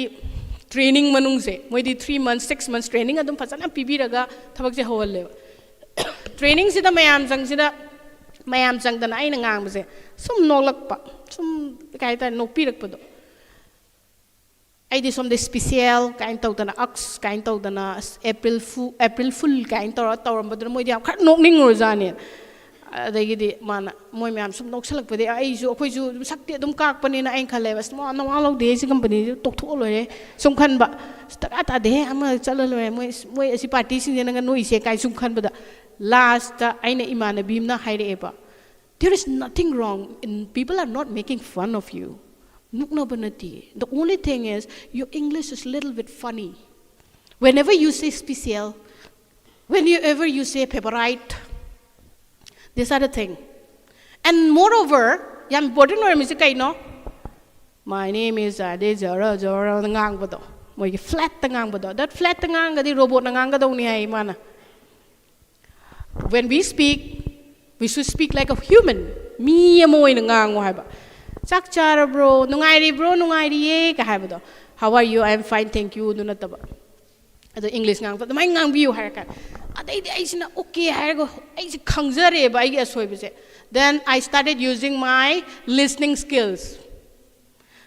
ꯇ꯭ꯔꯦꯅꯤꯡ ꯃꯅꯨꯡꯁꯦ, ꯃꯣꯏꯗꯤ three months, six months training ꯑꯗꯨꯝ ꯐꯖꯅ ꯄꯤꯕꯤꯔꯒ ꯊꯕꯛꯁꯦ ꯍꯧꯍꯜꯂꯦꯕ꯫ ꯇ꯭ꯔꯦꯅꯤꯡꯁꯤꯗ ꯃꯌꯥꯝ ꯆꯪꯁꯤꯗ, ꯃꯌꯥꯝ ꯆꯪꯗꯅ ꯑꯩꯅ ꯉꯥꯡꯕꯁꯦ ꯁꯨꯝ ꯅꯣꯛꯂꯛꯄ, ꯁꯨꯝ, ꯀꯩ ꯍꯥꯏꯇꯥꯔꯦ, ꯅꯣꯛꯄꯤꯔꯛꯄꯗꯣ꯫ ꯑꯩꯗꯤ ꯁꯣꯝꯗ special ꯀꯥꯏꯅ ꯇꯧꯗꯅ, ꯑꯛꯁ ꯀꯥꯏꯅ ꯇꯧꯗꯅ, ꯑꯁ, April Fool, April Fool ꯀꯥꯏꯅ ꯇꯧꯔ ꯇꯧꯔꯝꯕꯗꯨꯅ ꯃꯣꯏꯗꯤ ꯌꯥꯝ ꯈꯔ ꯅꯣꯛꯅꯤꯡꯉꯨꯔꯖꯥꯠꯅꯤ꯫ ꯑꯗꯒꯤꯗꯤ ꯃꯥꯅ, ꯃꯣꯏ ꯃꯌꯥꯝ ꯁꯨꯝ ꯅꯣꯛꯁꯜꯂꯛꯄꯗꯒꯤ ꯑꯩꯁꯨ, ꯑꯩꯈꯣꯏꯁꯨ ꯑꯗꯨꯝ ꯁꯛꯇꯤ ꯑꯗꯨꯝ ꯀꯥꯛꯄꯅꯤꯅ ꯑꯩꯅ ꯈꯜꯂꯦꯕ, "ꯑꯁ, ꯃꯋꯥ ꯅꯋꯥ ꯂꯧꯗꯦ, ꯁꯤ companyꯁꯤ ꯇꯣꯛꯊꯣꯛꯑ ꯂꯣꯏꯔꯦ" ꯁꯨꯝ ꯈꯟꯕ꯫ "ꯑꯁ, ꯗꯔꯀꯥꯔ ꯇꯥꯗꯦꯍꯦ, ꯑꯃ ꯆꯠꯂ ꯂꯣꯏꯔꯦ, ꯃꯣꯏ, ꯃꯣꯏ ꯑꯁꯤ partyꯁꯤꯡꯁꯤꯅꯒ ꯅꯣꯛꯏꯁꯦ" ꯀꯥꯏꯅ ꯁꯨꯝ ꯈꯟꯕꯗ, lastꯇ ꯑꯩꯅ, ꯏꯃꯥꯟꯅꯕꯤ ꯑꯃꯅ ꯍꯥꯏꯔꯛꯑꯦꯕ, "There is nothing wrong, in, people are not making fun of you." ꯅꯣꯛꯅꯕ ꯅꯠꯇꯦ꯫ The only thing is, your English is little bit funny. Whenever you say special, whenever you say favorite, these are the thing. And moreover, ꯌꯥꯝ important ꯑꯣꯏꯔꯝꯃꯤꯁꯦ ꯀꯩꯅꯣ? "My name is ꯑꯗꯩ ꯖꯔ ꯖꯔ" ꯉꯥꯡꯕꯗꯣ, ꯃꯣꯏꯒꯤ flatꯇ ꯉꯥꯡꯕꯗꯣ, that flatꯇ ꯉꯥꯡꯒꯗꯤ robotꯅ ꯉꯥꯡꯒꯗꯧꯅꯤ ꯍꯥꯏ ꯃꯥꯅ꯫ When we speak, we should speak like a human. ꯃꯤ ꯑꯃ ꯑꯣꯏꯅ ꯉꯥꯡꯉꯣ ꯍꯥꯏꯕ꯫ "ꯆꯥꯛ ꯆꯥꯔꯕ꯭ꯔꯣ? ꯅꯨꯡꯉꯥꯏꯔꯤꯕ꯭ꯔꯣ? ꯅꯨꯡꯉꯥꯏꯔꯤꯌꯦ" ꯀ ꯍꯥꯏꯕꯗꯣ, "How are you? I am fine, thank you" ꯑꯗꯨ ꯅꯠꯇꯕ꯫ ꯑꯗꯣ English ꯉꯥꯡꯕ ꯑꯗꯨꯃꯥꯏꯅ ꯉꯥꯡꯕꯤꯌꯨ ꯍꯥꯏꯔꯀꯥꯟꯗ, ꯑꯗꯩꯗꯤ ꯑꯩꯁꯤꯅ okay ꯍꯥꯏꯔꯒ, ꯑꯩꯁꯦ ꯈꯪꯖꯔꯦꯕ ꯑꯩꯒꯤ ꯑꯁꯣꯏꯕꯁꯦ. Then I started using my listening skills.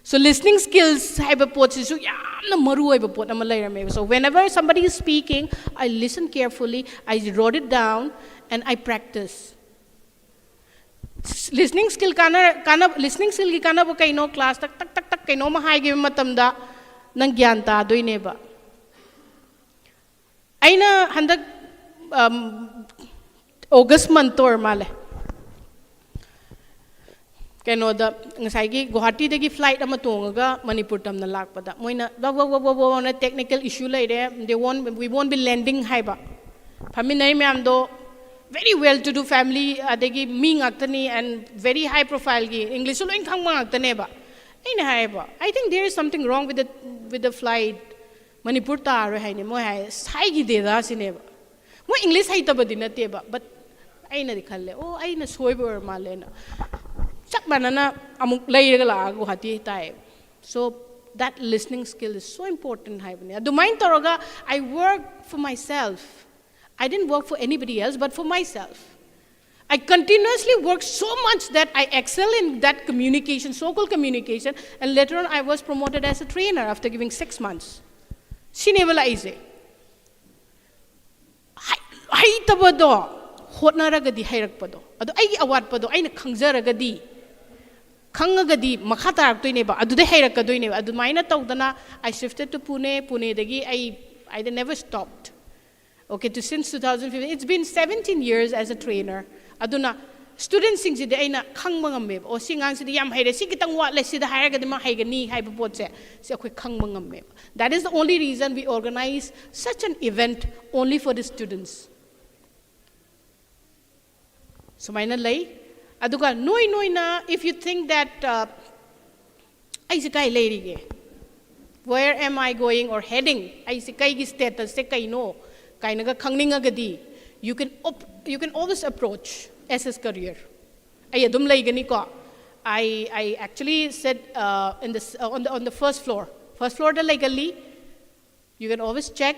So listening skills ꯍꯥꯏꯕ ꯄꯣꯠꯁꯤꯁꯨ ꯌꯥꯝꯅ ꯃꯔꯨ ꯑꯣꯏꯕ ꯄꯣꯠ ꯑꯃ ꯂꯩꯔꯝꯃꯦꯕ. So whenever somebody is speaking, I listen carefully, I wrote it down, and I practice. Listening skill ꯀꯥꯟꯅ, ꯀꯥꯟꯅ, listening skillꯒꯤ ꯀꯥꯟꯅꯕ ꯀꯩꯅꯣ? Class ꯇꯛ ꯇꯛ ꯇꯛ ꯇꯛ ꯀꯩꯅꯣꯝꯃ ꯍꯥꯏꯈꯤꯕ ꯃꯇꯝꯗ ꯅꯪ ꯒ꯭ꯌꯥꯟ ꯇꯥꯗꯣꯏꯅꯦꯕ. ꯑꯩꯅ ꯍꯟꯗꯛ, ꯑꯝ, August monthꯇ ꯑꯣꯏꯔ ꯃꯥꯜꯂꯦ, ꯀꯩꯅꯣꯗ, ꯉꯁꯥꯏꯒꯤ ꯒꯨꯋꯥꯍꯥꯇꯤꯗꯒꯤ flight ꯑꯃ ꯇꯣꯡꯉꯒ ꯃꯅꯤꯄꯨꯔ ꯇꯝꯅ ꯂꯥꯛꯄꯗ, ꯃꯣꯏꯅ ꯕꯛ ꯕꯛ ꯕꯛ ꯕꯛ ꯕꯛꯅ technical issue ꯂꯩꯔꯦ, they won't, we won't be landing ꯍꯥꯏꯕ꯫ ꯐꯝꯃꯤꯟꯅꯔꯤ ꯃꯌꯥꯝꯗꯣ very well to do family, ꯑꯗꯒꯤ ꯃꯤ ꯉꯥꯛꯇꯅꯤ, and very high profileꯒꯤ, Englishꯁꯨ ꯂꯣꯏ ꯈꯪꯕ ꯉꯥꯛꯇꯅꯦꯕ꯫ ꯑꯩꯅ ꯍꯥꯏꯌꯦꯕ, "I think there is something wrong with the, with the flight, Manipur ꯇꯥꯔꯣꯏ ꯍꯥꯏꯅꯦ" ꯃꯣꯏ ꯍꯥꯏ꯫ "ꯑꯁ, ꯍꯥꯏꯈꯤꯗꯦꯗ" ꯁꯤꯅꯦꯕ꯫ ꯃꯣꯏ English ꯍꯩꯇꯕꯗꯤ ꯅꯠꯇꯦꯕ, but ꯑꯩꯅꯗꯤ ꯈꯜꯂꯦ, "ꯑꯣ, ꯑꯩꯅ ꯁꯣꯏꯕ ꯑꯣꯏꯔ ꯃꯥꯜꯂꯦꯅ"꯫ ꯆꯞ ꯃꯥꯟꯅꯅ ꯑꯃꯨꯛ ꯂꯩꯔꯒ ꯂꯥꯛꯑꯒ ꯒꯨꯋꯥꯍꯥꯇꯤ ꯇꯥꯏꯌꯦꯕ꯫ So that listening skill is so important ꯍꯥꯏꯕꯅꯦ꯫ ꯑꯗꯨꯃꯥꯏꯅ ꯇꯧꯔꯒ I work for myself. I didn't work for anybody else, but for myself. I continuously worked so much that I excel in that communication, so-called communication, and later on I was promoted as a trainer after giving six months. ꯁꯤꯅꯦꯕ ꯂꯥꯛꯏꯁꯦ꯫ ꯍꯩ-, ꯍꯩꯇꯕꯗꯣ ꯍꯣꯠꯅꯔꯒꯗꯤ ꯍꯩꯔꯛꯄꯗꯣ, ꯑꯗꯣ ꯑꯩꯒꯤ ꯑꯋꯥꯠꯄꯗꯣ ꯑꯩꯅ ꯈꯪꯖꯔꯒꯗꯤ, ꯈꯪꯉꯒꯗꯤ ꯃꯈꯥ ꯇꯥꯔꯛꯇꯣꯏꯅꯦꯕ, ꯑꯗꯨꯗꯩ ꯍꯩꯔꯛꯀꯗꯣꯏꯅꯦꯕ꯫ ꯑꯗꯨꯃꯥꯏꯅ ꯇꯧꯗꯅ I shifted to Pune, ꯄꯨꯅꯦꯗꯒꯤ ꯑꯩ, I never stopped. Okay, to since two thousand fifteen, it's been seventeen years as a trainer. ꯑꯗꯨꯅ studentꯁꯤꯡꯁꯤꯗꯤ ꯑꯩꯅ ꯈꯪꯕ ꯉꯝꯃꯦꯕ, ꯑꯣ, ꯁꯤ ꯑꯉꯥꯡꯁꯤꯗꯤ ꯌꯥꯝ ꯍꯩꯔꯦ, ꯁꯤ ꯈꯤꯇꯪ ꯋꯥꯠꯂꯦ, ꯁꯤꯗ ꯍꯥꯏꯔꯒꯗꯤ ꯃꯥ ꯍꯩꯒꯅꯤ ꯍꯥꯏꯕ ꯄꯣꯠꯁꯦ, ꯁꯤ ꯑꯩꯈꯣꯏ ꯈꯪꯕ ꯉꯝꯃꯦꯕ꯫ That is the only reason we organize such an event only for the students. ꯁꯨꯃꯥꯏꯅ ꯂꯩ꯫ ꯑꯗꯨꯒ ꯅꯣꯏ ꯅꯣꯏꯅ, if you think that, uh, ꯑꯩꯁꯦ ꯀꯥꯏ ꯂꯩꯔꯤꯒꯦ, where am I going or heading, ꯑꯩꯁꯦ ꯀꯩꯒꯤ statusꯁꯦ ꯀꯩꯅꯣ ꯀꯥꯏꯅꯒ ꯈꯪꯅꯤꯡꯉꯒꯗꯤ, you can op-, you can always approach S S Career. ꯑꯩ ꯑꯗꯨꯝ ꯂꯩꯒꯅꯤꯀꯣ꯫ I, I actually sit, uh, in the s-, uh, on the, on the first floor. First floorꯗ ꯂꯩꯒꯜꯂꯤ꯫ You can always check.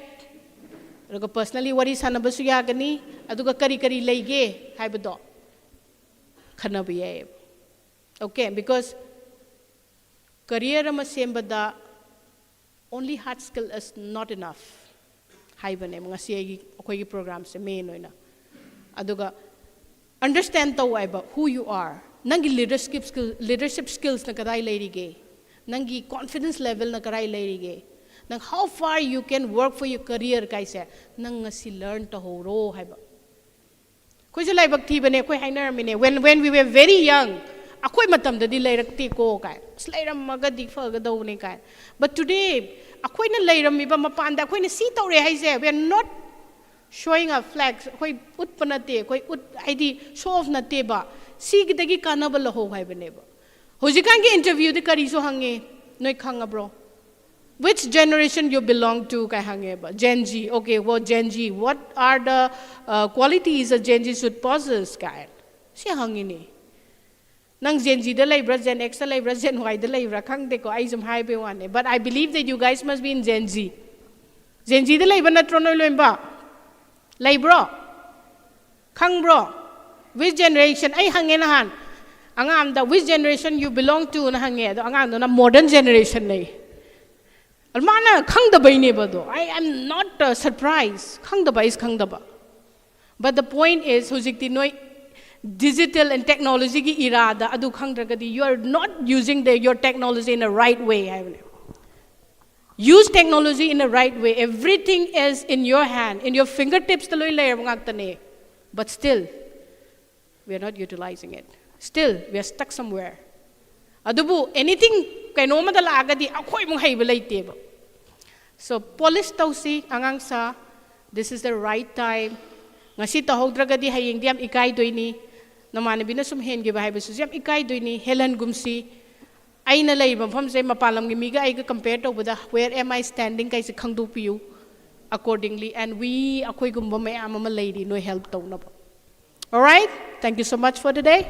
ꯑꯗꯨꯒ personally ꯋꯥꯔꯤ ꯁꯥꯟꯅꯕꯁꯨ ꯌꯥꯒꯅꯤ꯫ ꯑꯗꯨꯒ ꯀꯔꯤ ꯀꯔꯤ ꯂꯩꯒꯦ ꯍꯥꯏꯕꯗꯣ ꯈꯟꯅꯕ ꯌꯥꯏꯌꯦꯕ꯫ Okay, because career ꯑꯃ ꯁꯦꯝꯕꯗ only hard skill is not enough ꯍꯥꯏꯕꯅꯦꯕ ꯉꯁꯤ ꯑꯩꯒꯤ, ꯑꯩꯈꯣꯏꯒꯤ programꯁꯦ main ꯑꯣꯏꯅ꯫ ꯑꯗꯨꯒ understand ꯇꯧ ꯍꯥꯏꯕ, who you are, ꯅꯪꯒꯤ leadership skill, leadership skillsꯅ ꯀꯗꯥꯏ ꯂꯩꯔꯤꯒꯦ, ꯅꯪꯒꯤ confidence levelꯅ ꯀꯗꯥꯏ ꯂꯩꯔꯤꯒꯦ, ꯅꯪ how far you can work for your career ꯀꯥꯏꯁꯦ ꯅꯪ ꯉꯁꯤ learn ꯇꯧꯍꯧꯔꯣ ꯍꯥꯏꯕ꯫ ꯑꯩꯈꯣꯏꯁꯨ ꯂꯥꯏꯕꯛ ꯊꯤꯕꯅꯦ, ꯑꯩꯈꯣꯏ ꯍꯥꯏꯅꯔꯝꯃꯤꯅꯦ, when, when we were very young, ꯑꯩꯈꯣꯏ ꯃꯇꯝꯗꯗꯤ ꯂꯩꯔꯛꯇꯦꯀꯣ ꯀꯥꯏ, ꯑꯁ, ꯂꯩꯔꯝꯃꯒꯗꯤ ꯐꯒꯗꯧꯕꯅꯦ ꯀꯥꯏ꯫ But today ꯑꯩꯈꯣꯏꯅ ꯂꯩꯔꯝꯃꯤꯕ ꯃꯄꯥꯟꯗ ꯑꯩꯈꯣꯏꯅ ꯁꯤ ꯇꯧꯔꯦ ꯍꯥꯏꯁꯦ, we are not showing a flag, ꯑꯩꯈꯣꯏ ꯎꯠꯄ ꯅꯠꯇꯦ, ꯑꯩꯈꯣꯏ ꯎꯠ, ꯍꯥꯏꯗꯤ show off ꯅꯠꯇꯦꯕ, ꯁꯤꯒꯤꯗꯒꯤ ꯀꯥꯟꯅꯕ ꯂꯧꯍꯧ ꯍꯥꯏꯕꯅꯦꯕ꯫ ꯍꯧꯖꯤꯛꯀꯥꯟꯒꯤ interviewꯗꯤ ꯀꯔꯤꯁꯨ ꯍꯪꯉꯦ, ꯅꯣꯏ ꯈꯪꯉꯕ꯭ꯔꯣ? Which generation you belong to ꯀꯥꯏ ꯍꯪꯉꯦꯕ꯫ Gen Z, okay, well, Gen Z, what are the, uh, qualities a Gen Z should possess ꯀꯥꯏ ꯁꯤ ꯍꯪꯉꯤꯅꯦ꯫ ꯅꯪ Gen Zꯗ ꯂꯩꯕ꯭ꯔꯥ, Gen Xꯇ ꯂꯩꯕ꯭ꯔꯥ, Gen Yꯗ ꯂꯩꯕ꯭ꯔꯥ ꯈꯪꯗꯦꯀꯣ, ꯑꯩ ꯁꯨꯝ ꯍꯥꯏꯕꯩ ꯋꯥꯅꯦ, but I believe that you guys must be in Gen Z. Gen Zꯗ ꯂꯩꯕ ꯅꯠꯇ꯭ꯔꯣ ꯅꯣꯏ ꯂꯣꯏꯅꯕ? ꯂꯩꯕ꯭ꯔꯣ? ꯈꯪꯕ꯭ꯔꯣ? Which generation? ꯑꯩ ꯍꯪꯉꯦ ꯅꯍꯥꯟ ꯑꯉꯥꯡ ꯑꯝꯗ, "Which generation you belong to?" ꯅ ꯍꯪꯉꯦ꯫ ꯑꯗꯣ ꯑꯉꯥꯡꯗꯨꯅ "Modern generation" ꯅꯦ꯫ ꯑꯗꯨ ꯃꯥꯅ ꯈꯪꯗꯕꯩꯅꯦꯕ ꯑꯗꯣ꯫ I am not, uh, surprised. ꯈꯪꯗꯕ is ꯈꯪꯗꯕ꯫ But the point is, ꯍꯧꯖꯤꯛꯇꯤ ꯅꯣꯏ digital and technology ꯒꯤ era ꯗ ꯑꯗꯨ ꯈꯪꯗ꯭ꯔꯒꯗꯤ, you are not using the, your technology in a right way ꯍꯥꯏꯕꯅꯦ꯫ Use technology in a right way. Everything is in your hand, in your fingertips ꯇ ꯂꯣꯏ ꯂꯩꯔꯕ ꯉꯥꯛꯇꯅꯦ꯫ But still, we are not utilizing it. Still, we are stuck somewhere. ꯑꯗꯨꯕꯨ anything, ꯀꯩꯅꯣꯝꯃꯗ ꯂꯥꯛꯑꯒꯗꯤ ꯑꯩꯈꯣꯏꯃꯨꯛ ꯍꯩꯕ ꯂꯩꯇꯦꯕ꯫ So, polish ꯇꯧꯁꯤ ꯑꯉꯥꯡꯁꯥ, this is the right time. ꯉꯁꯤ ꯇꯧꯍꯧꯗ꯭ꯔꯒꯗꯤ ꯍꯌꯦꯡꯗꯤ ꯌꯥꯝ ꯏꯀꯥꯏꯗꯣꯏꯅꯤ꯫ ꯅꯃꯥꯟꯅꯕꯤꯅ ꯁꯨꯝ ꯍꯦꯟꯈꯤꯕ ꯍꯥꯏꯕꯁꯤꯁꯨ ꯌꯥꯝ ꯏꯀꯥꯏꯗꯣꯏꯅꯤ꯫ ꯍꯦꯜꯍꯟꯒꯨꯝꯁꯤ꯫ ꯑꯩꯅ ꯂꯩꯔꯤꯕ ꯃꯐꯝꯁꯦ ꯃꯄꯥꯟ ꯂꯝꯒꯤ ꯃꯤꯒ ꯑꯩꯒ compare ꯇꯧꯕꯗ, where am I standing ꯀꯥꯏꯁꯦ ꯈꯪꯗꯣꯛꯄꯤꯌꯨ꯫ Accordingly, and we, ꯑꯩꯈꯣꯏꯒꯨꯝꯕ ꯃꯌꯥꯝ ꯑꯃ ꯂꯩꯔꯤ ꯅꯣꯏ help ꯇꯧꯅꯕ꯫ All right? Thank you so much for today.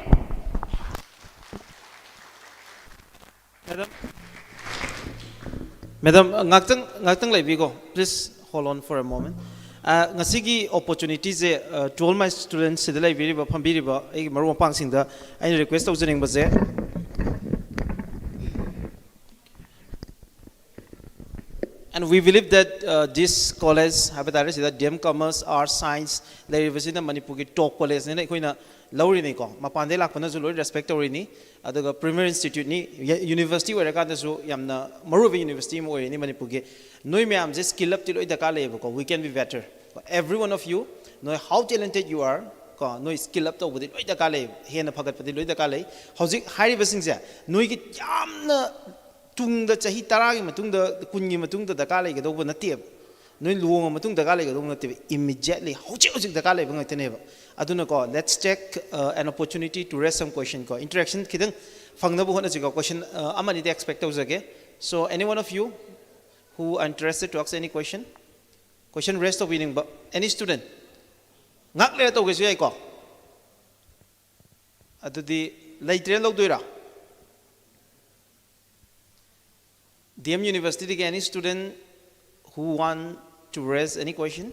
Madam, Madam, ꯉꯥꯛꯇꯪ, ꯉꯥꯛꯇꯪ ꯂꯩꯕꯤꯀꯣ, please hold on for a moment. ꯑ, ꯉꯁꯤꯒꯤ opportunity ꯁꯦ, ꯑ, to all my students, ꯁꯤꯗ ꯂꯩꯕꯤꯔꯤꯕ, ꯐꯝꯕꯤꯔꯤꯕ ꯑꯩꯒꯤ ꯃꯔꯨꯞ ꯃꯄꯥꯡꯁꯤꯡꯗ ꯑꯩꯅ request ꯇꯧꯖꯅꯤꯡꯕꯁꯦ, and we believe that, uh, this college ꯍꯥꯏꯕ ꯇꯥꯔꯦ, ꯁꯤꯗ D M Commerce, Arts, Science ꯂꯩꯔꯤꯕꯁꯤꯅ ꯃꯅꯤꯄꯨꯔꯒꯤ top college ꯅꯦꯅ ꯑꯩꯈꯣꯏꯅ ꯂꯧꯔꯤꯅꯤꯀꯣ꯫ ꯃꯄꯥꯟꯗꯩ ꯂꯥꯛꯄꯅꯁꯨ ꯂꯣꯏ respect ꯇꯧꯔꯤꯅꯤ꯫ ꯑꯗꯨꯒ premier institute ꯅꯤ, ꯌ-, university ꯑꯣꯏꯔꯀꯥꯟꯗꯁꯨ ꯌꯥꯝꯅ ꯃꯔꯨꯑꯣꯏꯕ university ꯑꯃ ꯑꯣꯏꯔꯤꯅꯤ ꯃꯅꯤꯄꯨꯔꯒꯤ꯫ ꯅꯣꯏ ꯃꯌꯥꯝꯁꯦ skill up ꯇꯤ ꯂꯣꯏ ꯗꯔꯀꯥꯔ ꯂꯩꯌꯦꯕꯀꯣ꯫ We can be better. Every one of you, ꯅꯣꯏ how talented you are, ꯀꯣ, ꯅꯣꯏ skill up ꯇꯧꯕꯗꯤ ꯂꯣꯏ ꯗꯔꯀꯥꯔ ꯂꯩ, ꯍꯦꯟꯅ ꯐꯒꯠꯄꯗꯤ ꯂꯣꯏ ꯗꯔꯀꯥꯔ ꯂꯩ꯫ ꯍꯧꯖꯤꯛ ꯍꯥꯏꯔꯤꯕꯁꯤꯡꯁꯦ ꯅꯣꯏꯒꯤ ꯌꯥꯝꯅ ꯇꯨꯡꯗ, ꯆꯍꯤ ꯇꯔꯥꯒꯤ ꯃꯇꯨꯡꯗ, ꯀꯨꯟꯒꯤ ꯃꯇꯨꯡꯗ ꯗꯔꯀꯥꯔ ꯂꯩꯒꯗꯧꯕ ꯅꯠꯇꯦꯕ꯫ ꯅꯣꯏ ꯂꯨꯍꯣꯡꯉ ꯃꯇꯨꯡ ꯗꯔꯀꯥꯔ ꯂꯩꯒꯗꯧꯕ ꯅꯠꯇꯦꯕ, immediately, ꯍꯧꯖꯤꯛ ꯍꯧꯖꯤꯛ ꯗꯔꯀꯥꯔ ꯂꯩꯕ ꯉꯥꯛꯇꯅꯦꯕ꯫ ꯑꯗꯨꯅꯀꯣ, let's take, uh, an opportunity to raise some question ꯀꯣ, interaction ꯈꯤꯇꯪ ꯐꯪꯅꯕ ꯍꯣꯠꯅꯁꯤꯀꯣ꯫ Question, uh, ꯑꯃ ꯑꯅꯤꯗꯤ expect ꯇꯧꯖꯒꯦ꯫ So, any one of you who are interested to ask any question? Question raise ꯇꯧꯕꯤꯅꯤꯡꯕ any student? ꯉꯥꯛ ꯂꯩꯔ ꯇꯧꯒꯦꯁꯨ ꯌꯥꯏꯀꯣ꯫ ꯑꯗꯨꯗꯤ ꯂꯩꯇ꯭ꯔꯦꯅ ꯂꯧꯗꯣꯏꯔꯥ? D M University ꯗꯒꯤ any student who want to raise any question?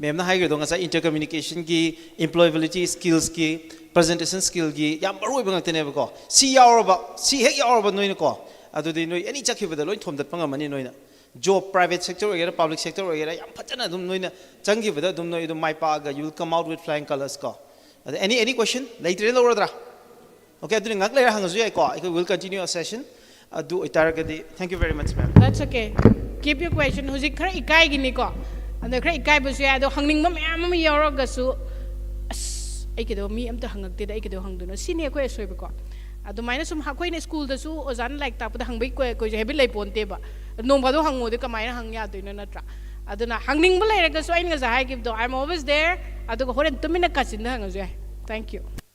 ꯃꯦꯝꯅ ꯍꯥꯏꯈ꯭ꯔꯤꯗꯣ ꯉꯁꯥꯏ intercommunicationꯒꯤ, employability skillsꯀꯤ, presentation skillꯒꯤ ꯌꯥꯝ ꯃꯔꯨ ꯑꯣꯏꯕ ꯉꯥꯛꯇꯅꯦꯕꯀꯣ꯫ ꯁꯤ ꯌꯥꯎꯔꯕ, ꯁꯤ ꯍꯦꯛ ꯌꯥꯎꯔꯕ ꯅꯣꯏꯅꯀꯣ, ꯑꯗꯨꯗꯤ ꯅꯣꯏ any ꯆꯠꯈꯤꯕꯗ ꯂꯣꯏ ꯊꯣꯝꯗꯠꯄ ꯉꯝꯃꯅꯤ ꯅꯣꯏꯅ꯫ Job private sector ꯑꯣꯏꯒꯦꯔꯥ, public sector ꯑꯣꯏꯒꯦꯔꯥ, ꯌꯥꯝ ꯐꯖꯅ ꯑꯗꯨꯝ ꯅꯣꯏꯅ ꯆꯪꯈꯤꯕꯗ ꯑꯗꯨꯝ ꯅꯣꯏ ꯑꯗꯨꯝ ꯃꯥꯏ ꯄꯥꯛꯑꯒ you will come out with flying colors ꯀꯣ꯫ ꯑꯗ any, any question? ꯂꯩꯇ꯭ꯔꯦ, ꯂꯧꯔꯗ꯭ꯔꯥ? Okay, ꯑꯗꯨꯗꯤ ꯉꯥꯏꯍꯥꯛ ꯂꯩꯔ ꯍꯪꯉꯁꯨ ꯌꯥꯏꯀꯣ꯫ ꯑꯩꯈꯣꯏ will continue our session. ꯑꯗꯨ ꯑꯣꯏꯇꯥꯔꯒꯗꯤ, thank you very much, ma'am. That's okay. Keep your question. ꯍꯧꯖꯤꯛ ꯈꯔ ꯏꯀꯥꯏꯒꯤꯅꯤꯀꯣ, ꯑꯗ ꯈꯔ ꯏꯀꯥꯏꯕꯁꯨ ꯌꯥꯏ꯫ ꯑꯗꯣ ꯍꯪꯅꯤꯡꯕ ꯃꯌꯥꯝ ꯑꯃ ꯌꯥꯎꯔꯒꯁꯨ, ꯑꯁ, ꯑꯩ ꯀꯩꯗꯧ, ꯃꯤ ꯑꯝꯇ ꯍꯪꯉꯛꯇꯦꯗ, ꯑꯩ ꯀꯩꯗꯧ ꯍꯪꯗꯣꯏꯅꯣ? ꯁꯤꯅꯤ ꯑꯩꯈꯣꯏ ꯑꯁꯣꯏꯕꯀꯣ꯫ ꯑꯗꯨꯃꯥꯏꯅ ꯁꯨꯝ ꯑꯩꯈꯣꯏꯅ ꯁ꯭ꯀꯨꯜꯗꯁꯨ ꯑꯣꯖꯥꯅ ꯂꯥꯏꯔꯤꯛ ꯇꯥꯛꯄꯗ ꯍꯪꯕꯒꯤ ꯀꯣꯏ- ꯑꯩꯈꯣꯏꯁꯨ habit ꯂꯩ ꯄꯣꯟꯇꯦꯕ꯫ ꯅꯣꯡ ꯐꯥꯗꯣꯛ ꯍꯪꯉꯨꯗꯤ ꯀꯃꯥꯏꯅ ꯍꯪ ꯌꯥꯗꯣꯏꯅꯣ, ꯅꯠꯇ꯭ꯔꯥ? ꯑꯗꯨꯅ ꯍꯪꯅꯤꯡꯕ ꯂꯩꯔꯒꯁꯨ ꯑꯩꯅ ꯉꯁꯥꯏ ꯍꯥꯏꯈꯤꯕꯗꯣ, I am always there. ꯑꯗꯨꯒ ꯍꯣꯔꯦꯟ ꯇꯨꯃꯤꯟꯅ ꯀꯥꯆꯤꯟꯗ ꯍꯪꯉꯁꯨ ꯌꯥꯏ꯫ Thank you.